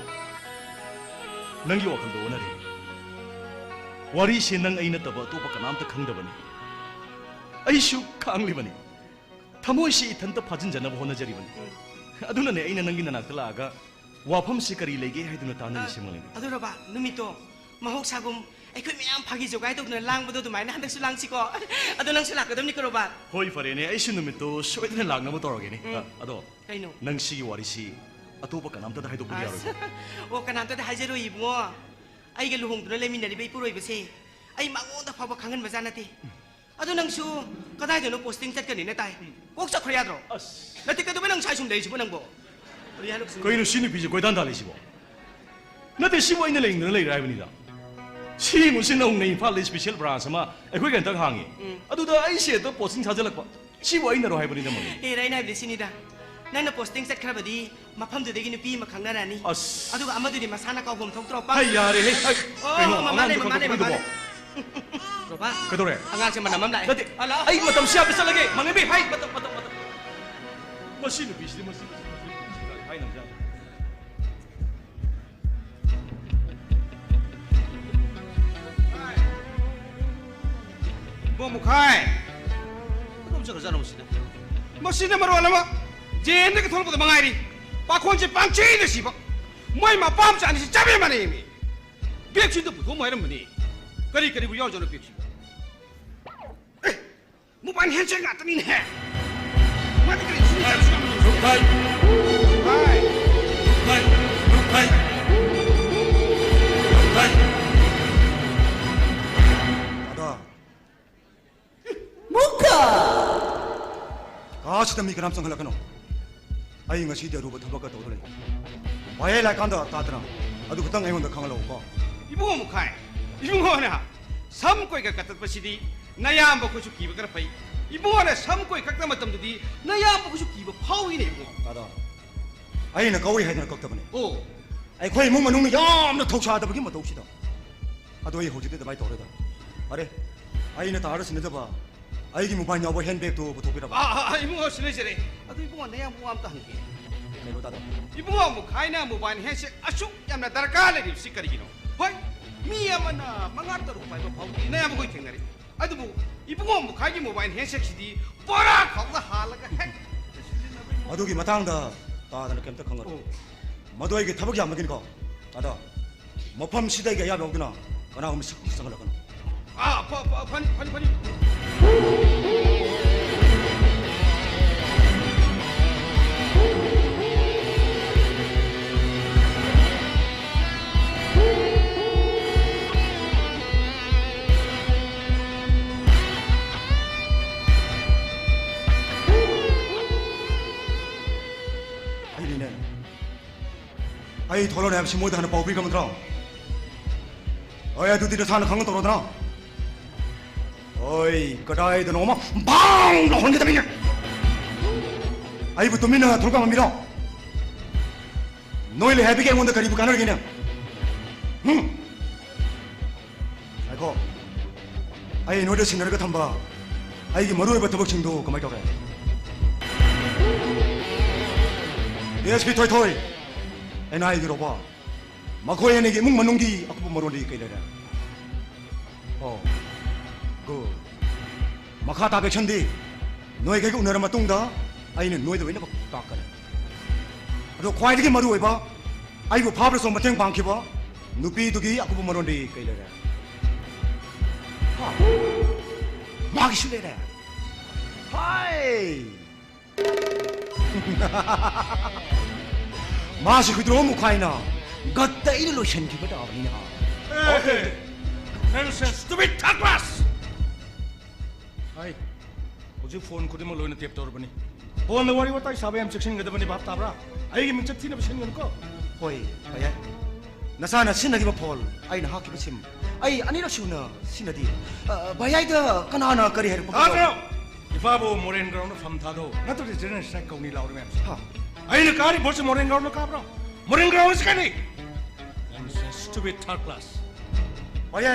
ꯅꯪꯒꯤ ꯋꯥꯈꯜꯗꯣ ꯑꯣꯟꯅꯔꯦ꯫ ꯋꯥꯔꯤꯁꯦ ꯅꯪ ꯑꯩ ꯅꯠꯇꯕ ꯑꯇꯣꯞꯄ ꯀꯅꯥꯝꯇ ꯈꯪꯗꯕꯅꯤ꯫ ꯑꯩꯁꯨ ꯈꯥꯡꯂꯤꯕꯅꯤ꯫ ꯊꯃꯣꯏꯁꯤ ꯏꯊꯟꯇ ꯐꯥꯖꯤꯟꯖꯅꯕ ꯍꯣꯠꯅꯖꯔꯤꯕꯅꯤ꯫ ꯑꯗꯨꯅꯅꯦ ꯑꯩꯅ ꯅꯪꯒꯤ ꯅꯅꯥꯛꯇ ꯂꯥꯛꯑꯒ ꯋꯥꯐꯝꯁꯤ ꯀꯔꯤ ꯂꯩꯒꯦ ꯍꯥꯏꯗꯨꯅ ꯇꯥꯟꯅꯔꯤꯁꯦ, ꯃꯥꯂꯦꯝꯕꯤ꯫ ꯑꯗꯨ ꯔꯣꯕꯥꯔꯠ, ꯅꯨꯃꯤꯠꯇꯣ ꯃꯍꯧꯁꯥꯒꯨꯝ ꯑꯩꯈꯣꯏ ꯃꯌꯥꯝ ꯐꯥꯒꯤ ꯖꯣꯒꯥꯏ ꯇꯧꯗꯨꯅ ꯂꯥꯡꯕꯗꯣ ꯑꯗꯨꯃꯥꯏꯅ ꯍꯟꯗꯛꯁꯨ ꯂꯥꯡꯁꯤꯀꯣ꯫ ꯑꯗꯣ ꯅꯪꯁꯨ ꯂꯥꯛꯀꯗꯕꯅꯤꯀꯣ, ꯔꯣꯕꯥꯔꯠ꯫ ꯍꯣꯏ, ꯐꯔꯦꯅꯦ, ꯑꯩꯁꯨ ꯅꯨꯃꯤꯠꯇꯣ ꯁꯣꯏꯗꯅ ꯂꯥꯛꯅꯕ ꯇꯧꯔꯒꯦꯅꯦ꯫ ꯎꯝ꯫ ꯑ, ꯑꯗꯣ ꯀꯩꯅꯣ? ꯅꯪ ꯁꯤꯒꯤ ꯋꯥꯔꯤꯁꯤ ꯑꯇꯣꯞꯄ ꯀꯅꯥꯝꯇꯗ ꯍꯥꯏꯗꯣꯛꯄꯗꯤ ꯑꯁ, ꯌꯥꯔꯣꯏꯀꯣ? ꯑꯣ, ꯀꯅꯥꯝꯇꯗ ꯍꯥꯏꯖꯔꯣꯏ, ꯏꯕꯨꯡꯉꯣ꯫ ꯑꯩꯒ ꯂꯨꯍꯣꯡꯗꯨꯅ ꯂꯩꯃꯤꯟꯅꯔꯤꯕ ꯏꯄꯨꯔꯣꯏꯕꯁꯦ ꯑꯩ ꯃꯉꯣꯟꯗ ꯐꯥꯎꯕ ꯈꯪꯍꯟꯕꯖꯥꯠ ꯅꯠꯇꯦ꯫ ꯑꯗꯣ ꯅꯪꯁꯨ ꯀꯗꯥꯏꯗꯅꯣ ꯄꯣꯁꯇꯤꯡ ꯆꯠꯀꯅꯤꯅ ꯇꯥꯏ꯫ ꯀꯣꯛ ꯆꯠꯈ꯭ꯔꯣ ꯌꯥꯗ꯭ꯔꯣ? ꯑꯁ꯫ ꯅꯠꯇꯦ, ꯀꯩꯗꯧꯕꯩ ꯅꯪ ꯁ꯭ꯋꯥꯏ ꯁꯨꯝ ꯂꯩꯔꯤꯁꯤꯕꯣ ꯅꯪꯕꯣ? ꯀꯔꯤ ꯍꯥꯏꯅꯣ ꯁꯨꯝ? ꯀꯩꯅꯣ ꯁꯤ ꯅꯨꯄꯤꯁꯦ ꯀꯣꯏꯇꯥꯟ ꯇꯥꯜꯂꯤꯁꯤꯕꯣ? ꯅꯠꯇꯦ, ꯁꯤꯕꯨ ꯑꯩꯅ ꯂꯩꯅꯤꯡꯗꯅ ꯂꯩꯔꯤꯔꯥ ꯍꯥꯏꯕꯅꯤꯗ꯫ ꯁꯤ ꯌꯦꯡꯉꯨꯁꯤ, ꯅꯧꯅ ꯏꯝꯐꯥꯜꯗ ꯏꯁꯄꯤꯁꯦꯜ ꯕ꯭ꯔꯥꯟꯁ ꯑꯃ ꯑꯩꯈꯣꯏꯒꯤ ꯍꯟꯗꯛ ꯍꯥꯡꯉꯤ꯫ ꯎꯝ꯫ ꯑꯗꯨꯗ ꯑꯩꯁꯦ ꯍꯦꯛꯇ ꯄꯣꯁꯇꯤꯡ ꯊꯥꯖꯤꯜꯂꯛꯄ꯫ ꯁꯤꯕꯨ ꯑꯩꯅꯔꯣ ꯍꯥꯏꯕꯅꯤꯗ, ꯃꯃꯤ? ꯑꯦ, ꯑꯩꯅ ꯍꯥꯏꯕꯗꯤ ꯁꯤꯅꯤꯗ, ꯅꯪꯅ ꯄꯣꯁꯇꯤꯡ ꯆꯠꯈ꯭ꯔꯕꯗꯤ ꯃꯐꯝꯗꯨꯗꯒꯤ ꯅꯨꯄꯤ ꯑꯃ ꯈꯪꯅꯔꯅꯤ꯫ ꯑꯁ꯫ ꯑꯗꯨꯒ ꯑꯃꯗꯨꯗꯤ ꯃꯁꯥꯅ ꯀꯥꯎꯐꯝ ꯊꯣꯛꯇ꯭ꯔꯣ? ꯄꯥ-, ꯍꯩ, ꯌꯥꯔꯦꯍꯦ꯫ ꯍꯩ, ꯑꯣ, ꯀꯩꯅꯣ, ꯃꯃꯥꯅꯦ, ꯑꯉꯥꯡꯗꯣ ꯃꯃꯥꯅꯦ, ꯈꯪꯗꯣꯛꯄꯤꯗꯨꯕꯣ? ꯃꯃꯥꯅꯦ꯫ ꯀꯩꯗꯧꯔꯦ? ꯑꯉꯥꯡꯁꯦ ꯃꯅꯝ ꯑꯃ ꯂꯥꯛꯑꯦ꯫ ꯅꯠꯇꯦ, ꯑ, ꯂꯥꯛꯑꯣ꯫ ꯑꯩ ꯃꯇꯝꯁꯤ ꯌꯥꯝꯅ ꯆꯠꯂꯒꯦ꯫ ꯃꯪꯉꯩꯕꯤ, ꯍꯥꯏ, ꯃꯇꯝ, ꯃꯇꯝ, ꯃꯇꯝ꯫ ꯃꯁꯤ ꯅꯨꯄꯤꯁꯤꯗꯤ, ꯃꯁꯤ, ꯃꯁꯤ, ꯃꯁꯤ, ꯃꯁꯤ ꯍꯥꯏ ꯉꯝꯖꯥꯠꯅꯤ꯫ ꯏꯕꯣ ꯃꯨꯈꯥꯏ꯫ ꯀꯗꯣꯝ ꯆꯠꯈ꯭ꯔꯖꯥꯠꯅꯣ ꯃꯁꯤꯅ? ꯃꯁꯤꯅ ꯃꯔꯣꯜ ꯑꯃ ꯖꯦꯟꯗꯒꯤ ꯊꯣꯛꯂꯛꯄꯗ ꯃꯉꯥꯏꯔꯤ꯫ ꯄꯥꯈꯣꯟꯁꯦ ꯄꯥꯡꯆꯩꯗ ꯁꯤꯕ꯫ ꯃꯣꯏ ꯃꯄꯥ ꯃꯆꯥ ꯑꯅꯤꯁꯤ ꯆꯞ ꯃꯥꯟꯅꯩꯃꯤ꯫ ꯕꯦꯒꯁꯤꯗ ꯄꯨꯊꯣꯛꯑꯝꯃꯨ ꯍꯥꯏꯔꯝꯕꯅꯤ꯫ ꯀꯔꯤ ꯀꯔꯤꯕꯨ ꯌꯥꯎꯖꯥꯠꯅꯣ ꯕꯦꯒꯁꯤꯕꯣ? ꯑꯦ, ꯃꯣꯕꯥꯏꯜ ꯍꯦꯟꯁꯦꯠ ꯉꯥꯛꯇꯅꯤꯅꯦꯍꯦ꯫ ꯃꯥꯗꯤ ꯀꯔꯤ ꯁꯤꯖꯤꯟꯅꯖꯥꯠꯅꯣ? ꯃꯨꯈꯥꯏ꯫ ꯃꯨꯈꯥꯏ꯫ ꯃꯨꯈꯥꯏ꯫ ꯃꯨꯈꯥꯏ꯫ ꯃꯨꯈꯥꯏ꯫ ꯗꯥꯗꯥ꯫ ꯃꯨꯈꯥꯏ꯫ ꯀꯥꯁꯤꯗ ꯃꯤ ꯀꯅꯥꯝ ꯆꯪꯍꯜꯂꯛꯀꯅꯣ꯫ ꯑꯩ ꯉꯁꯤꯗꯤ ꯑꯔꯨꯕ ꯊꯕꯛꯀ ꯇꯧꯗ ꯂꯩ꯫ ꯚꯥꯏ ꯂꯥꯛꯀꯥꯟꯗ ꯇꯥꯗꯅ ꯑꯗꯨ ꯈꯛꯇꯪ ꯑꯩꯉꯣꯟꯗ ꯈꯪꯍꯜꯂꯛꯎꯀꯣ꯫ ꯏꯕꯨꯡꯉꯣ ꯃꯨꯈꯥꯏ, ꯏꯕꯨꯡꯉꯣꯅ ꯁꯝ ꯀꯣꯏꯒ ꯀꯛꯊꯠꯄꯁꯤꯗꯤ ꯅꯌꯥꯝꯕ ꯑꯩꯈꯣꯏꯁꯨ ꯀꯤꯕ ꯈꯔ ꯐꯩ꯫ ꯏꯕꯨꯡꯉꯣꯅ ꯁꯝ ꯀꯣꯏ ꯀꯛꯇ ꯃꯇꯝꯗꯗꯤ ꯅꯌꯥꯝꯕ ꯑꯩꯈꯣꯏꯁꯨ ꯀꯤꯕ ꯐꯥꯎꯏꯅꯦ ꯏꯕꯨꯡꯉꯣ꯫ ꯇꯥꯗ, ꯑꯩꯅ ꯀꯛꯎꯏ ꯍꯥꯏꯗꯅ ꯀꯛꯇꯕꯅꯦ꯫ ꯑꯣ꯫ ꯑꯩꯈꯣꯏ ꯏꯃꯨꯡ ꯃꯅꯨꯡꯅ ꯌꯥꯝꯅ ꯊꯧꯁꯥꯗꯕꯒꯤ ꯃꯇꯧꯁꯤꯗ꯫ ꯑꯗꯣ ꯑꯩ ꯍꯧꯖꯤꯛꯇꯤ ꯑꯗꯨꯃꯥꯏꯅ ꯇꯧꯔꯦꯗ꯫ ꯐꯔꯦ, ꯑꯩꯅ ꯇꯥꯔ ꯁꯤꯟꯅꯗꯕ ꯑꯩꯒꯤ ꯃꯣꯕꯥꯏꯜ ꯌꯥꯎꯕ ꯍꯦꯟ ꯕꯦꯒꯇꯨ ꯄꯨꯊꯣꯛꯄꯤꯔꯕ? ꯑꯥ, ꯑꯥ, ꯑꯥ, ꯏꯕꯨꯡꯉꯣ, ꯁꯤꯟꯅꯖꯔꯦ꯫ ꯑꯗꯨ ꯏꯕꯨꯡꯉꯣ, ꯅꯌꯥꯝꯕ ꯋꯥ ꯑꯝꯇ ꯍꯪꯒꯦ꯫ ꯀꯩꯅꯣ ꯇꯥꯗꯣ? ꯏꯕꯨꯡꯉꯣ, ꯃꯨꯈꯥꯏꯅ ꯃꯣꯕꯥꯏꯜ ꯍꯦꯟꯁꯦꯠ ꯑꯁꯨꯛ ꯌꯥꯝꯅ ꯗꯔꯀꯥꯔ ꯂꯩꯔꯤꯕꯁꯤ ꯀꯔꯤꯒꯤꯅꯣ? ꯍꯣꯏ, ꯃꯤ ꯑꯃꯅ ꯃꯉꯥ ꯇꯔꯨꯛ ꯄꯥꯏꯕ ꯐꯥꯎꯗꯤ ꯅꯌꯥꯝꯕꯈꯣꯏ ꯊꯦꯡꯅꯔꯤ꯫ ꯑꯗꯨꯕꯨ ꯏꯕꯨꯡꯉꯣ ꯃꯨꯈꯥꯏꯒꯤ ꯃꯣꯕꯥꯏꯜ ꯍꯦꯟꯁꯦꯠꯁꯤꯗꯤ ꯕꯣꯔꯥ ꯈꯥꯎꯗ ꯍꯥꯜꯂꯒ ꯍꯦꯛ ꯑꯗꯨꯒꯤ ꯃꯇꯥꯡꯗ ꯇꯥꯗꯅ ꯀꯩꯝꯇ ꯈꯪꯉꯔꯣꯏ꯫ ꯑꯣ꯫ ꯃꯗꯨ ꯑꯩꯒꯤ ꯊꯕꯛ ꯌꯥꯝꯕꯒꯤꯅꯤꯀꯣ꯫ ꯑꯗꯣ ꯃꯐꯝꯁꯤꯗ ꯑꯩꯒꯤ ꯑꯌꯥꯕ ꯌꯥꯎꯗꯅ ꯀꯅꯥꯒꯨꯝꯕ ꯁꯛ ꯆꯪꯍꯜꯂꯛꯀꯅꯨ꯫ ꯑꯥ, ꯐ-, ꯐ-, ꯐꯅꯤ, ꯐꯅꯤ, ꯐꯅꯤ꯫ ꯑꯩꯅꯅꯦ, ꯑꯩ ꯊꯣꯛꯂꯛꯑꯣꯅꯦ ꯍꯥꯏꯕꯁꯤ ꯃꯣꯏꯗ ꯍꯥꯟꯅ ꯄꯥꯎ ꯄꯤꯈ꯭ꯔꯕ ꯅꯠꯇ꯭ꯔꯣ? ꯍꯣꯏ, ꯑꯗꯨꯗꯤ ꯅꯁꯥꯅ ꯈꯪꯅ ꯇꯧꯔꯣꯗꯅ꯫ ꯍꯣꯏ, ꯀꯗꯥꯏꯗꯅꯣꯃ ꯕꯥꯡ ꯂꯥꯎꯍꯟꯒꯗꯕꯅꯤꯅꯦ꯫ ꯑꯩꯕꯨ ꯇꯨꯃꯤꯟꯅ ꯊꯣꯛꯂꯛꯄ ꯉꯝꯃꯤꯔꯣ? ꯅꯣꯏ ꯂꯩ ꯍꯥꯏꯕꯒꯤ ꯑꯩꯉꯣꯟꯗ ꯀꯔꯤꯕꯨ ꯀꯥꯟꯅꯔꯒꯦꯅꯦ? ꯍꯨꯝ? ꯉꯥꯏꯈꯣ꯫ ꯑꯩ ꯅꯣꯏꯗ ꯁꯤꯟꯅꯔꯒ ꯊꯝꯕ ꯑꯩꯒꯤ ꯃꯔꯨꯑꯣꯏꯕ ꯊꯕꯛꯁꯤꯡꯗꯨ ꯀꯃꯥꯏ ꯇꯧꯔꯦ? ꯑꯦꯁ ꯄꯤ ꯊꯣꯏꯊꯣꯏ, ꯑꯦꯟ ꯑꯥꯏ ꯒꯤ ꯔꯣꯕꯣ, ꯃꯈꯣꯏ ꯑꯅꯤꯒꯤ ꯏꯃꯨꯡ ꯃꯅꯨꯡꯒꯤ ꯑꯀꯨꯞꯄ ꯃꯔꯣꯜꯗꯤ ꯀꯩ ꯂꯩꯔꯦ? ꯑꯣ, ꯒꯨꯗ꯫ ꯃꯈꯥ ꯇꯥꯕ ꯑꯦꯛꯁꯟꯗꯤ ꯅꯣꯏꯈꯩꯒ ꯎꯅꯔ ꯃꯇꯨꯡꯗ ꯑꯩꯅ ꯅꯣꯏꯗ ꯂꯣꯏꯅꯃꯛ ꯇꯥꯛꯀꯅꯤ꯫ ꯑꯗꯣ ꯈ꯭ꯋꯥꯏꯗꯒꯤ ꯃꯔꯨꯑꯣꯏꯕ, ꯑꯩꯕꯨ ꯐꯥꯕꯗꯁꯨ ꯃꯇꯦꯡ ꯄꯥꯡꯈꯤꯕ ꯅꯨꯄꯤꯗꯨꯒꯤ ꯑꯀꯨꯞꯄ ꯃꯔꯣꯜꯗꯤ ꯀꯩ ꯂꯩꯔꯦ? ꯍꯥ? ꯃꯥꯒꯤꯁꯨ ꯂꯩꯔꯦ꯫ ꯍꯥꯏ! ꯃꯥꯁꯤ ꯍꯨꯏꯗ꯭ꯔꯣꯝ ꯃꯨꯈꯥꯏꯅ ꯒꯠꯇ ꯑꯩꯅ ꯂꯣꯏꯁꯤꯟꯈꯤꯕ ꯇꯥꯕꯅꯤꯅ꯫ Hey! Nonsense! Stupid third class! ꯍꯥꯏ, ꯍꯧꯖꯤꯛ ꯐꯣꯟ ꯈꯨꯗꯤꯡꯃꯛ ꯂꯣꯏꯅ ꯇꯦꯞ ꯇꯧꯔꯕꯅꯤ꯫ ꯐꯣꯟꯗ ꯋꯥꯔꯤ ꯋꯥꯇꯥꯏ ꯁꯥꯕ ꯌꯥꯝ ꯆꯦꯛꯁꯤꯟꯒꯗꯕꯅꯤ, ꯚꯥꯞ ꯇꯥꯕ꯭ꯔꯥ? ꯑꯩꯒꯤ ꯃꯤꯡꯆꯠ ꯊꯤꯅꯕ ꯁꯤꯟꯒꯅꯨꯀꯣ꯫ ꯍꯣꯏ, ꯚꯩꯌꯥ꯫ ꯅꯁꯥꯅ ꯁꯤꯖꯤꯟꯅꯈꯤꯕ ꯐꯣꯟ, ꯑꯩꯅ ꯍꯥꯞꯈꯤꯕ ꯁꯤꯝ, ꯑꯩ ꯑꯅꯤꯔꯛ ꯁꯨꯅ ꯁꯤꯖꯤꯟꯅꯗꯦ꯫ ꯑ, ꯚꯩꯌꯥꯗ ꯀꯅꯥꯅ ꯀꯔꯤ ꯍꯥꯏꯔꯛꯄ? ꯇꯥꯗ꯭ꯔꯣ? ꯏꯄꯥꯕꯨ ꯃꯣꯔꯦꯟ ꯒ꯭ꯔꯥꯎꯟꯗ ꯐꯝ ꯊꯥꯗꯣ, ꯅꯠꯇ꯭ꯔꯗꯤ ꯖꯦꯅꯦꯔꯦꯜ ꯁ꯭ꯇ꯭ꯔꯥꯏꯛ ꯀꯧꯅꯤ ꯂꯥꯎꯔꯤ ꯃꯌꯥꯝꯁꯦ꯫ ꯍꯥ? ꯑꯩꯅ ꯀꯥꯔꯤ ꯚꯣꯠꯁꯦ ꯃꯣꯔꯦꯟ ꯒ꯭ꯔꯥꯎꯟꯗ ꯀꯥꯕ꯭ꯔꯣ? ꯃꯣꯔꯦꯟ ꯒ꯭ꯔꯥꯎꯟꯁꯦ ꯀꯔꯤ? Nonsense, stupid third class. ꯚꯩꯌꯥ,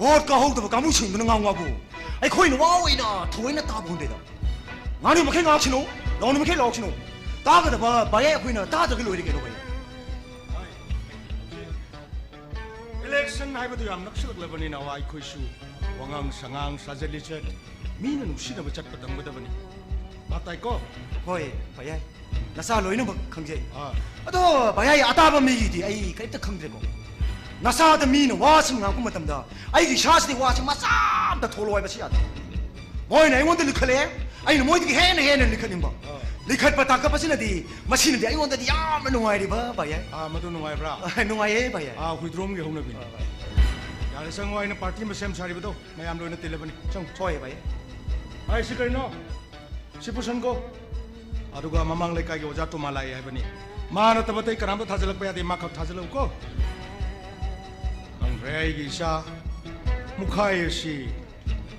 ꯚꯣꯠ ꯀꯥꯍꯧꯗꯕ ꯀꯥꯡꯕꯨꯁꯤꯡꯗꯨꯅ ꯉꯥꯡ ꯉꯥꯕꯨ ꯑꯩꯈꯣꯏꯅ ꯋꯥ ꯑꯣꯏꯅ ꯊꯑꯣꯏꯅ ꯇꯥꯕ ꯉꯝꯗꯦꯗ꯫ ꯉꯥꯡꯅꯤꯡ ꯃꯈꯩ ꯉꯥꯡꯁꯤꯅꯨ, ꯂꯥꯎꯅꯤꯡ ꯃꯈꯩ ꯂꯥꯎꯁꯤꯅꯨ꯫ ꯇꯥꯒꯗꯕ ꯚꯩꯌꯥ ꯑꯩꯈꯣꯏꯅ ꯇꯥꯗ꯭ꯔꯒ ꯂꯣꯏꯔꯦ ꯀꯩꯅꯣ ꯚꯩꯌꯥ꯫ ꯏꯂꯦꯛꯁꯟ ꯍꯥꯏꯕꯗꯨ ꯌꯥꯝ ꯅꯛꯁꯤꯜꯂꯛꯂꯕꯅꯤꯅ ꯑꯩꯈꯣꯏꯁꯨ ꯋꯥꯉꯥꯡ ꯁꯉꯥꯡ, ꯁꯥꯖꯠ ꯂꯤꯆꯠ, ꯃꯤꯅ ꯅꯨꯡꯁꯤꯅꯕ ꯆꯠꯄ ꯇꯝꯒꯗꯕꯅꯤ꯫ ꯚꯥꯞ ꯇꯥꯏꯀꯣ? ꯍꯣꯏ, ꯚꯩꯌꯥ꯫ ꯅꯁꯥ ꯂꯣꯏꯅꯃꯛ ꯈꯪꯖꯩ꯫ ꯑꯥ꯫ ꯑꯗꯣ ꯚꯩꯌꯥ, ꯑꯇꯥꯕ ꯃꯤꯒꯤꯗꯤ ꯑꯩ ꯀꯔꯤꯝꯇ ꯈꯪꯗ꯭ꯔꯦꯀꯣ꯫ ꯅꯁꯥꯗ ꯃꯤꯅ ꯋꯥ ꯁꯨꯝ ꯉꯥꯡꯉꯛꯄ ꯃꯇꯝꯗ ꯑꯩꯒꯤ ꯏꯁꯥꯁꯤꯗꯤ ꯋꯥꯁꯤ ꯃꯆꯥ ꯑꯝꯇ ꯊꯣꯛꯂꯣ ꯍꯥꯏꯕꯁꯤ ꯌꯥꯗꯦ꯫ ꯃꯣꯏꯅ ꯑꯩꯉꯣꯟꯗ ꯂꯤꯈꯠꯂꯛꯑꯦ, ꯑꯩꯅ ꯃꯣꯏꯗꯒꯤ ꯍꯦꯟꯅ ꯍꯦꯟꯅ ꯂꯤꯈꯠꯅꯤꯡꯕ꯫ ꯑꯥ꯫ ꯂꯤꯈꯠꯄ ꯇꯥꯈꯠꯄꯁꯤꯅꯗꯤ, ꯃꯁꯤꯅꯗꯤ ꯑꯩꯉꯣꯟꯗꯗꯤ ꯌꯥꯝꯅ ꯅꯨꯡꯉꯥꯏꯔꯤꯕ ꯚꯩꯌꯥ꯫ ꯑꯥ, ꯃꯗꯨ ꯅꯨꯡꯉꯥꯏꯕ꯭ꯔꯥ? ꯑꯥ, ꯅꯨꯡꯉꯥꯏꯌꯦ ꯚꯩꯌꯥ꯫ ꯑꯥ, ꯍꯨꯏꯗ꯭ꯔꯣꯝꯒꯤ ꯍꯧꯅꯕꯤꯅꯤ꯫ ꯑꯥ, ꯚꯩꯌꯥ꯫ ꯌꯥꯔꯦ, ꯆꯪꯉꯣ, ꯑꯩꯅ ꯄꯥꯔꯇꯤ ꯑꯃ ꯁꯦꯝ ꯁꯥꯔꯤꯕꯗꯣ ꯃꯌꯥꯝ ꯂꯣꯏꯅ ꯇꯤꯜꯂꯕꯅꯤ꯫ ꯆꯪꯉꯣ꯫ ꯍꯣꯏ ꯚꯩꯌꯥ꯫ ꯑꯩ ꯁꯤ ꯀꯔꯤꯅꯣ? ꯁꯤ ꯄꯨꯁꯟꯀꯣ꯫ ꯑꯗꯨꯒ ꯃꯃꯥꯡ ꯂꯩꯀꯥꯏꯒꯤ ꯑꯣꯖꯥ ꯇꯣꯃꯥ ꯂꯥꯛꯑꯦ ꯍꯥꯏꯕꯅꯤ꯫ ꯃꯥ ꯅꯠꯇꯕ ꯑꯇꯩ ꯀꯅꯥꯝꯇ ꯊꯥꯖꯤꯜꯂꯛꯄ ꯌꯥꯗꯦ, ꯃꯥ ꯈꯛ ꯊꯥꯖꯤꯜꯂꯛꯎꯀꯣ꯫ ꯈꯪꯗ꯭ꯔꯦ, ꯑꯩꯒꯤ ꯏꯆꯥ ꯃꯨꯈꯥꯏ ꯑꯁꯤ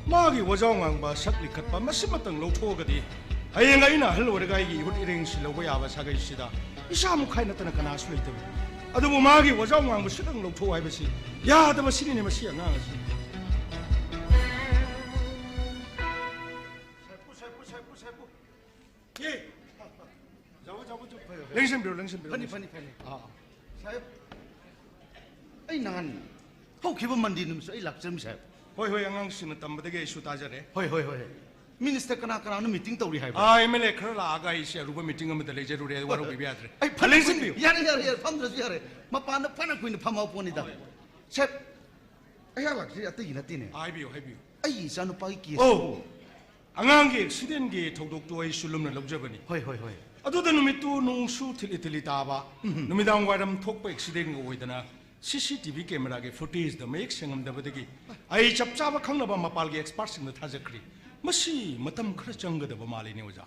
ꯃꯥꯒꯤ ꯋꯥꯖꯥꯎ ꯉꯥꯡꯕ, ꯁꯛ ꯂꯤꯈꯠꯄ ꯃꯁꯤꯃꯇꯪ ꯂꯧꯊꯣꯛꯑꯒꯗꯤ ꯍꯌꯦꯡ ꯑꯩꯅ ꯑꯍꯜ ꯑꯣꯏꯔꯒ ꯑꯩꯒꯤ ꯏꯍꯨꯠ ꯏꯔꯦꯡꯁꯤ ꯂꯧꯕ ꯌꯥꯕ ꯁꯥꯒꯩꯁꯤꯗ ꯏꯆꯥ ꯃꯨꯈꯥꯏ ꯅꯠꯇꯅ ꯀꯅꯥꯁꯨ ꯂꯩꯇꯕꯅꯤ꯫ ꯑꯗꯨꯕꯨ ꯃꯥꯒꯤ ꯋꯥꯖꯥꯎ ꯉꯥꯡꯕꯁꯤꯗꯪ ꯂꯧꯊꯣꯛꯑꯣ ꯍꯥꯏꯕꯁꯤ ꯌꯥꯗꯕ ꯁꯤꯅꯤꯅꯦ ꯃꯁꯤ ꯑꯉꯥꯡ ꯑꯁꯤ꯫ ꯑꯦ, ꯖꯥꯎ, ꯖꯥꯎ, ꯖꯥꯎ꯫ ꯂꯦꯡꯁꯤꯟꯕꯤꯔꯣ, ꯂꯦꯡꯁꯤꯟꯕꯤꯔꯣ, ꯐꯅꯤ, ꯂꯦꯡꯁꯤꯟꯕꯤꯔꯣ꯫ ꯐꯅꯤ, ꯐꯅꯤ꯫ ꯑꯥ, ꯑꯥ꯫ ꯁꯥꯍꯦꯕ, ꯑꯩ ꯅꯍꯥꯟ ꯍꯧꯈꯤꯕ ꯃꯟꯗꯦ ꯅꯨꯃꯤꯠꯁꯨ ꯑꯩ ꯂꯥꯛꯆꯔꯝꯃꯤ, ꯁꯥꯍꯦꯕ꯫ ꯍꯣꯏ, ꯍꯣꯏ, ꯑꯉꯥꯡꯁꯤꯡꯅ ꯇꯝꯕꯗꯒꯤ ꯑꯩꯁꯨ ꯇꯥꯖꯔꯦ꯫ ꯍꯣꯏ, ꯍꯣꯏ, ꯍꯣꯏ, ꯍꯣꯏ꯫ ꯃꯤꯅꯤꯁꯇꯔ ꯀꯅꯥ ꯀꯅꯥꯅꯣ ꯃꯤꯇꯤꯡ ꯇꯧꯔꯤ ꯍꯥꯏꯕ? ꯑꯥ, ꯑꯦꯝ ꯑꯦꯜ ꯑꯦ ꯈꯔ ꯂꯥꯛꯑꯒ ꯑꯩꯁꯦ ꯑꯔꯨꯕ ꯃꯤꯇꯤꯡ ꯑꯃꯗ ꯂꯩꯖꯔꯨꯔꯦ, ꯋꯥꯔꯧꯕꯤꯕ ꯌꯥꯗ꯭ꯔꯦ꯫ ꯑꯩ ꯐꯅꯤ, ꯂꯦꯡꯁꯤꯟꯕꯤꯌꯨ꯫ ꯌꯥꯔꯦ, ꯌꯥꯔꯦ, ꯌꯥꯔꯦ, ꯐꯝꯗ꯭ꯔꯁꯨ ꯌꯥꯔꯦ꯫ ꯃꯄꯥꯟꯗ ꯐꯅ ꯀꯨꯏꯅ ꯐꯝꯃ ꯄꯣꯠꯅꯤꯗ꯫ ꯍꯣꯏ, ꯍꯣꯏ꯫ ꯁꯥꯍꯦꯕ, ꯑꯩꯍꯥꯛ ꯂꯥꯛꯆꯔꯤ ꯑꯇꯩꯒꯤ ꯅꯠꯇꯦꯅꯦ꯫ ꯑꯥ, ꯍꯥꯏꯕꯤꯌꯨ, ꯍꯥꯏꯕꯤꯌꯨ꯫ ꯑꯩꯒꯤ ꯏꯆꯥꯅꯨꯄꯥꯒꯤ ꯀꯦꯁ ꯑꯣ, ꯑꯗꯨꯕꯨ꯫ ꯑꯉꯥꯡꯒꯤ ꯑꯦꯛꯁꯤꯗꯦꯟꯒꯤ ꯊꯧꯗꯣꯛꯇꯨ ꯑꯩꯁꯨ ꯂꯨꯝꯅ ꯂꯧꯖꯕꯅꯤ꯫ ꯍꯣꯏ, ꯍꯣꯏ, ꯍꯣꯏ꯫ ꯑꯗꯨꯗ ꯅꯨꯃꯤꯠꯇꯨ ꯅꯣꯡꯁꯨ ꯊꯤꯠꯂꯤ ꯊꯤꯠꯂꯤ ꯇꯥꯕ, ꯎꯝ꯫ ꯅꯨꯃꯤꯗꯥꯡ ꯋꯥꯏꯔꯝ ꯊꯣꯛꯄ ꯑꯦꯛꯁꯤꯗꯦꯟꯒ ꯑꯣꯏꯗꯅ ꯁꯤ ꯁꯤ ꯇꯤ ꯚꯤ ꯀꯦꯃꯦꯔꯥꯒꯤ ꯐꯨꯇꯦꯖꯇ ꯃꯌꯦꯛ ꯁꯦꯡꯉꯝꯗꯕꯗꯒꯤ ꯑꯩ ꯆꯞ ꯆꯥꯕ ꯈꯪꯅꯕ ꯃꯄꯥꯜꯒꯤ ꯑꯦꯛꯁꯄꯥꯔꯠꯁꯤꯡꯗ ꯊꯥꯖꯈ꯭ꯔꯤ꯫ ꯃꯁꯤ ꯃꯇꯝ ꯈꯔ ꯆꯪꯒꯗꯕ ꯃꯥꯜꯂꯤꯅꯦ, ꯑꯣꯖꯥ꯫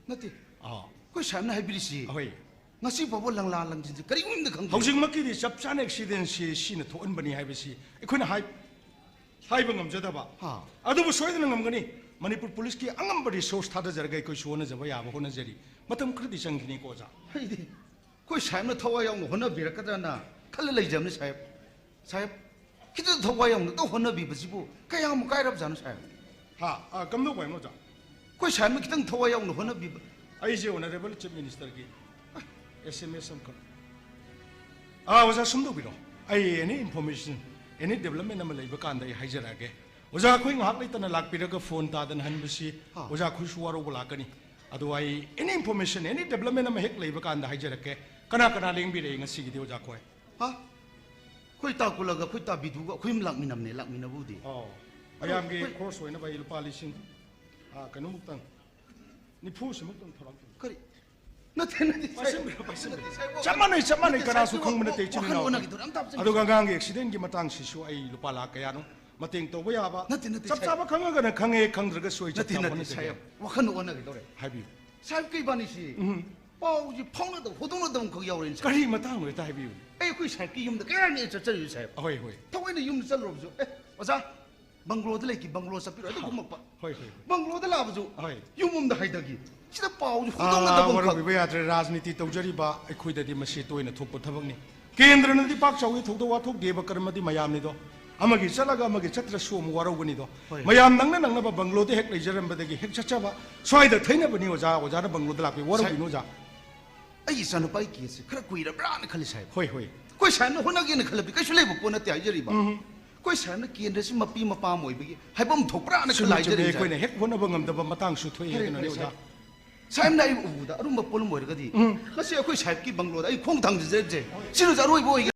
ꯅꯠꯇꯦ꯫ ꯑꯥ꯫ ꯑꯩꯈꯣꯏ ꯁꯥꯍꯦꯕꯅ ꯍꯥꯏꯕꯤꯔꯤꯁꯤ ꯍꯣꯏ꯫ ꯉꯁꯤ ꯐꯥꯎꯕ ꯂꯪꯂꯥ ꯂꯪꯁꯤꯟꯁꯦ ꯀꯔꯤꯒꯨꯝꯕꯗ ꯈꯪꯗꯦ꯫ ꯍꯧꯖꯤꯛꯃꯛꯀꯤꯗꯤ ꯆꯞ ꯆꯥꯅ ꯑꯦꯛꯁꯤꯗꯦꯟꯁꯤ ꯁꯤꯅ ꯊꯣꯛꯍꯟꯕꯅꯤ ꯍꯥꯏꯕꯁꯤ ꯑꯩꯈꯣꯏꯅ ꯍꯥꯏ-, ꯍꯥꯏꯕ ꯉꯝꯖꯗꯕ꯫ ꯍꯥ꯫ ꯑꯗꯨꯕꯨ ꯁꯣꯏꯗꯅ ꯉꯝꯒꯅꯤ꯫ ꯃꯅꯤꯄꯨꯔ ꯄꯨꯂꯤꯁꯀꯤ ꯑꯉꯝꯕ ꯔꯤꯁꯣꯔꯁ ꯊꯥꯗꯖꯔꯒ ꯑꯩꯈꯣꯏꯁꯨ ꯍꯣꯠꯅꯖꯕ ꯌꯥꯕ ꯍꯣꯠꯅꯖꯔꯤ꯫ ꯃꯇꯝ ꯈꯔꯗꯤ ꯆꯪꯈꯤꯅꯤꯀꯣ, ꯑꯣꯖꯥ꯫ ꯑꯩꯗꯤ ꯑꯩꯈꯣꯏ ꯁꯥꯍꯦꯕꯅ ꯊꯋꯥꯏ ꯌꯥꯎꯅ ꯍꯣꯠꯅꯕꯤꯔꯛꯀꯗ꯭ꯔꯅ ꯈꯜꯂ ꯂꯩꯖꯕꯅꯤ, ꯁꯥꯍꯦꯕ꯫ ꯁꯥꯍꯦꯕ, ꯈꯤꯇꯪ ꯊꯋꯥꯏ ꯌꯥꯎꯅ ꯇꯧ ꯍꯣꯠꯅꯕꯤꯕꯁꯤꯕꯨ ꯀꯌꯥꯃꯨꯛ ꯀꯥꯏꯔꯕꯖꯥꯠꯅꯣ, ꯁꯥꯍꯦꯕ? ꯍꯥ, ꯑ, ꯀꯝꯗꯧꯕ ꯍꯥꯏꯅꯣ, ꯑꯣꯖꯥ? ꯑꯩꯈꯣꯏ ꯁꯥꯍꯦꯕꯅ ꯈꯤꯇꯪ ꯊꯋꯥꯏ ꯌꯥꯎꯅ ꯍꯣꯠꯅꯕꯤꯕ꯫ ꯑꯩꯁꯦ ꯑꯣꯅꯔꯦꯕꯜ ꯆꯤꯐ ꯃꯤꯅꯤꯁꯇꯔꯒꯤ ꯑꯦꯁ ꯑꯦꯝ ꯑꯦꯁ ꯑꯃꯈꯛ꯫ ꯑꯥ, ꯑꯣꯖꯥ, ꯁꯨꯝ ꯇꯧꯕꯤꯔꯣ꯫ ꯑꯩ ꯑꯦꯅꯤ ꯏꯟꯐꯣꯔꯃꯦꯁꯟ, ꯑꯦꯅꯤ ꯗꯦꯕꯂꯞꯃꯦꯟ ꯑꯃ ꯂꯩꯕ ꯀꯥꯟꯗ ꯑꯩ ꯍꯥꯏꯖꯔꯛꯑꯒꯦ꯫ ꯑꯣꯖꯥ, ꯑꯩꯈꯣꯏ ꯉꯥꯏꯍꯥꯛ ꯂꯩꯇꯅ ꯂꯥꯛꯄꯤꯔꯒ ꯐꯣꯟ ꯇꯥꯗꯅ ꯍꯟꯕꯁꯤ ꯑꯥ꯫ ꯑꯣꯖꯥ, ꯑꯩꯈꯣꯏꯁꯨ ꯋꯥꯔꯧꯕ ꯂꯥꯛꯀꯅꯤ꯫ ꯑꯗꯣ ꯑꯩ ꯑꯦꯅꯤ ꯏꯟꯐꯣꯔꯃꯦꯁꯟ, ꯑꯦꯅꯤ ꯗꯦꯕꯂꯞꯃꯦꯟ ꯑꯃ ꯍꯦꯛ ꯂꯩꯕ ꯀꯥꯟꯗ ꯍꯥꯏꯖꯔꯛꯀꯦ꯫ ꯀꯅꯥ ꯀꯅꯥ ꯂꯦꯡꯕꯤꯔꯛꯏ ꯉꯁꯤꯒꯤꯗꯤ, ꯑꯣꯖꯥ, ꯑꯩꯈꯣꯏ? ꯍꯥ? ꯑꯩꯈꯣꯏ ꯇꯥꯀꯨꯂꯒ ꯑꯩꯈꯣꯏ ꯇꯥꯕꯤꯗꯨꯒ ꯑꯩꯈꯣꯏ ꯑꯍꯨꯝ ꯂꯥꯛꯃꯤꯟꯅꯕꯅꯦ, ꯂꯥꯛꯃꯤꯟꯅꯕꯕꯨꯗꯤ꯫ ꯑꯣ꯫ ꯑꯗꯣ ꯃꯌꯥꯝꯒꯤ ꯑꯩꯈꯣꯏ ꯈꯣꯔꯁ ꯑꯣꯏꯅꯕ ꯑꯩ ꯂꯨꯄꯥ ꯂꯤꯁꯤꯡ, ꯑꯥ, ꯀꯩꯅꯣꯃꯨꯛꯇꯪ, ꯅꯤꯐꯨ ꯁꯤꯃꯨꯛꯇꯪ ꯊꯧꯔꯥꯡ ꯇꯧ꯫ ꯀꯔꯤ? ꯅꯠꯇꯦ, ꯅꯠꯇꯦ, ꯁꯥꯍꯦꯕ꯫ ꯄꯥꯏꯁꯤꯟꯕꯤꯔꯣ, ꯄꯥꯏꯁꯤꯟꯕꯤꯔꯣ꯫ ꯅꯠꯇꯦ, ꯁꯥꯍꯦꯕ, ꯆꯞ ꯃꯥꯟꯅꯩ, ꯆꯞ ꯃꯥꯟꯅꯩ, ꯅꯠꯇꯦ, ꯀꯅꯥꯁꯨ ꯁꯥꯍꯦꯕ, ꯈꯪꯕ ꯅꯠꯇꯦ, ꯏꯆꯤꯟ ꯋꯥꯈꯜ ꯏꯅꯥꯎ꯫ ꯑꯣꯟꯅꯈꯤꯗꯣꯔꯦ, ꯑꯝꯇ ꯍꯥꯞꯆꯤꯟꯕꯤꯌꯨ꯫ ꯑꯗꯨꯒ ꯑꯉꯥꯡꯒꯤ ꯑꯦꯛꯁꯤꯗꯦꯟꯒꯤ ꯃꯇꯥꯡꯁꯤꯁꯨ ꯑꯩ ꯂꯨꯄꯥ ꯂꯥꯈ ꯀꯌꯥꯅꯣ ꯃꯇꯦꯡ ꯇꯧꯕ ꯌꯥꯕ꯫ ꯅꯠꯇꯦ, ꯅꯠꯇꯦ, ꯆꯞ ꯁꯥꯍꯦꯕ꯫ ꯆꯥꯕ ꯈꯪꯉꯒꯅ ꯈꯪꯉꯦ, ꯈꯪꯗ꯭ꯔꯒꯁꯨ ꯑꯩ ꯆꯞ ꯅꯠꯇꯦ, ꯆꯥꯕ ꯅꯠꯇꯦ, ꯍꯣꯠꯅꯖꯒꯦ꯫ ꯁꯥꯍꯦꯕ, ꯋꯥꯈꯜ ꯑꯣꯟꯅꯈꯤꯗꯧꯔꯦ꯫ ꯍꯥꯏꯕꯤꯌꯨ꯫ ꯁꯥꯍꯦꯕ, ꯀꯩ ꯏꯕꯥꯅꯤꯁꯤ ꯎꯝ꯫ ꯄꯥꯎꯁꯤ ꯐꯥꯎꯅꯗꯕ, ꯍꯧꯗꯣꯛꯅꯗꯕ ꯑꯃꯈꯛ ꯌꯥꯎꯔꯦꯅꯦ, ꯁꯥꯍꯦꯕ꯫ ꯀꯔꯤ ꯃꯇꯥꯡ ꯑꯣꯏꯇ ꯍꯥꯏꯕꯤꯌꯨ꯫ ꯑꯩ ꯑꯩꯈꯣꯏ ꯁꯥꯍꯦꯕꯀꯤ ꯌꯨꯝꯗ ꯀꯌꯥꯅꯤ ꯑꯩ ꯆꯠꯆꯔꯤꯕ, ꯁꯥꯍꯦꯕ꯫ ꯍꯣꯏ, ꯍꯣꯏ꯫ ꯊꯑꯣꯏꯅ ꯌꯨꯝꯗ ꯆꯠꯂꯨꯔꯕꯁꯨ, "ꯑꯦ, ꯑꯣꯖꯥ, ꯕꯪꯒ꯭ꯂꯣꯗ ꯂꯩꯈꯤ, ꯕꯪꯒ꯭ꯂꯣ ꯆꯠꯄꯤꯔꯣ" ꯑꯗꯨ ꯍꯥ꯫ ꯀꯨꯝꯃꯛꯄ꯫ ꯍꯣꯏ, ꯍꯣꯏ, ꯍꯣꯏ꯫ ꯕꯪꯒ꯭ꯂꯣꯗ ꯂꯥꯛꯑꯕꯁꯨ ꯍꯣꯏ꯫ ꯌꯨꯝ ꯑꯃꯗ ꯍꯥꯏꯗꯒꯤ꯫ ꯁꯤꯗ ꯄꯥꯎꯁꯨ ꯑꯥ, ꯍꯧꯗꯣꯛꯅꯗꯕ ꯑꯃꯈꯛ꯫ ꯋꯥꯔꯧꯕꯤꯕ ꯌꯥꯗ꯭ꯔꯦ꯫ ꯔꯥꯖꯅꯤꯇꯤ ꯇꯧꯖꯔꯤꯕ ꯑꯩꯈꯣꯏꯗꯗꯤ ꯃꯁꯤ ꯇꯣꯏꯅ ꯊꯣꯛꯄ ꯊꯕꯛꯅꯤ꯫ ꯀꯦꯟꯗ꯭ꯔꯅꯗꯤ ꯄꯥꯛ ꯆꯥꯎꯏ ꯊꯧꯗꯣꯛ ꯋꯥꯊꯣꯛ ꯗꯦꯕ ꯀꯔꯃꯗꯤ ꯃꯌꯥꯝꯅꯤꯗꯣ꯫ ꯑꯃꯒꯤ ꯆꯠꯂꯒ ꯑꯃꯒꯤ ꯆꯠꯇ꯭ꯔꯁꯨ ꯑꯃꯨꯛ ꯋꯥꯔꯧꯒꯅꯤꯗꯣ꯫ ꯍꯣꯏ꯫ ꯃꯌꯥꯝ ꯅꯪꯅ ꯅꯪꯅꯕ ꯕꯪꯒ꯭ꯂꯣꯗ ꯍꯦꯛ ꯂꯩꯖꯔꯝꯕꯗꯒꯤ ꯍꯦꯛ ꯆꯠꯆꯕ, ꯁ꯭ꯋꯥꯏꯗ ꯊꯩꯅꯕꯅꯤ ꯑꯣꯖꯥ, ꯑꯣꯖꯥꯅ ꯕꯪꯒ꯭ꯂꯣꯗ ꯂꯥꯛꯄꯤ, ꯋꯥꯔꯧꯕꯤꯅꯨ ꯑꯣꯖꯥ꯫ ꯑꯩ ꯏꯆꯥꯅꯨꯄꯥꯒꯤ ꯀꯦꯁꯁꯦ ꯈꯔ ꯀꯨꯏꯔꯕ꯭ꯔꯥꯅ ꯈꯜꯂꯤ ꯁꯥꯍꯦꯕ꯫ ꯍꯣꯏ, ꯍꯣꯏ꯫ ꯑꯩꯈꯣꯏ ꯁꯥꯍꯦꯕꯅ ꯍꯣꯠꯅꯒꯦꯅ ꯈꯜꯂꯕꯗꯤ ꯀꯩꯁꯨ ꯂꯩꯕ ꯄꯣꯠ ꯅꯠꯇꯦ ꯍꯥꯏꯖꯔꯤꯕ꯫ ꯎꯝ꯫ ꯑꯩꯈꯣꯏ ꯁꯥꯍꯦꯕꯅ ꯀꯦꯟꯗ꯭ꯔꯁꯤ ꯃꯄꯤ ꯃꯄꯥ ꯑꯃ ꯑꯣꯏꯕꯒꯤ ꯍꯥꯏꯐꯝ ꯊꯣꯛꯄ꯭ꯔꯥꯅ ꯆꯨꯝꯃꯤ, ꯈꯜꯂ ꯆꯨꯝꯃꯤ꯫ ꯍꯥꯏꯖꯔꯤꯕ꯫ ꯑꯩꯈꯣꯏꯅ ꯍꯦꯛ ꯍꯣꯠꯅꯕ ꯉꯝꯗꯕ ꯃꯇꯥꯡꯁꯨ ꯊꯣꯛꯑꯦ꯫ ꯐꯔꯦ, ꯑꯗꯨꯅꯅꯦ ꯐꯔꯦ, ꯑꯣꯖꯥ꯫ ꯁꯥꯍꯦꯕ꯫ ꯁꯥꯍꯦꯕꯅ ꯑꯩ ꯎꯕꯗ ꯑꯔꯨꯝꯕ ꯄꯣꯠꯂꯨꯝ ꯑꯣꯏꯔꯒꯗꯤ, ꯎꯝ꯫ ꯉꯁꯤ ꯑꯩꯈꯣꯏ ꯁꯥꯍꯦꯕꯀꯤ ꯕꯪꯒ꯭ꯂꯣꯗ ꯑꯩ ꯈꯣꯡ ꯊꯥꯡꯖꯖꯔꯤꯕꯁꯦ, ꯁꯤꯅꯁꯨ ꯑꯔꯣꯏꯕ ꯑꯣꯏꯒꯦ꯫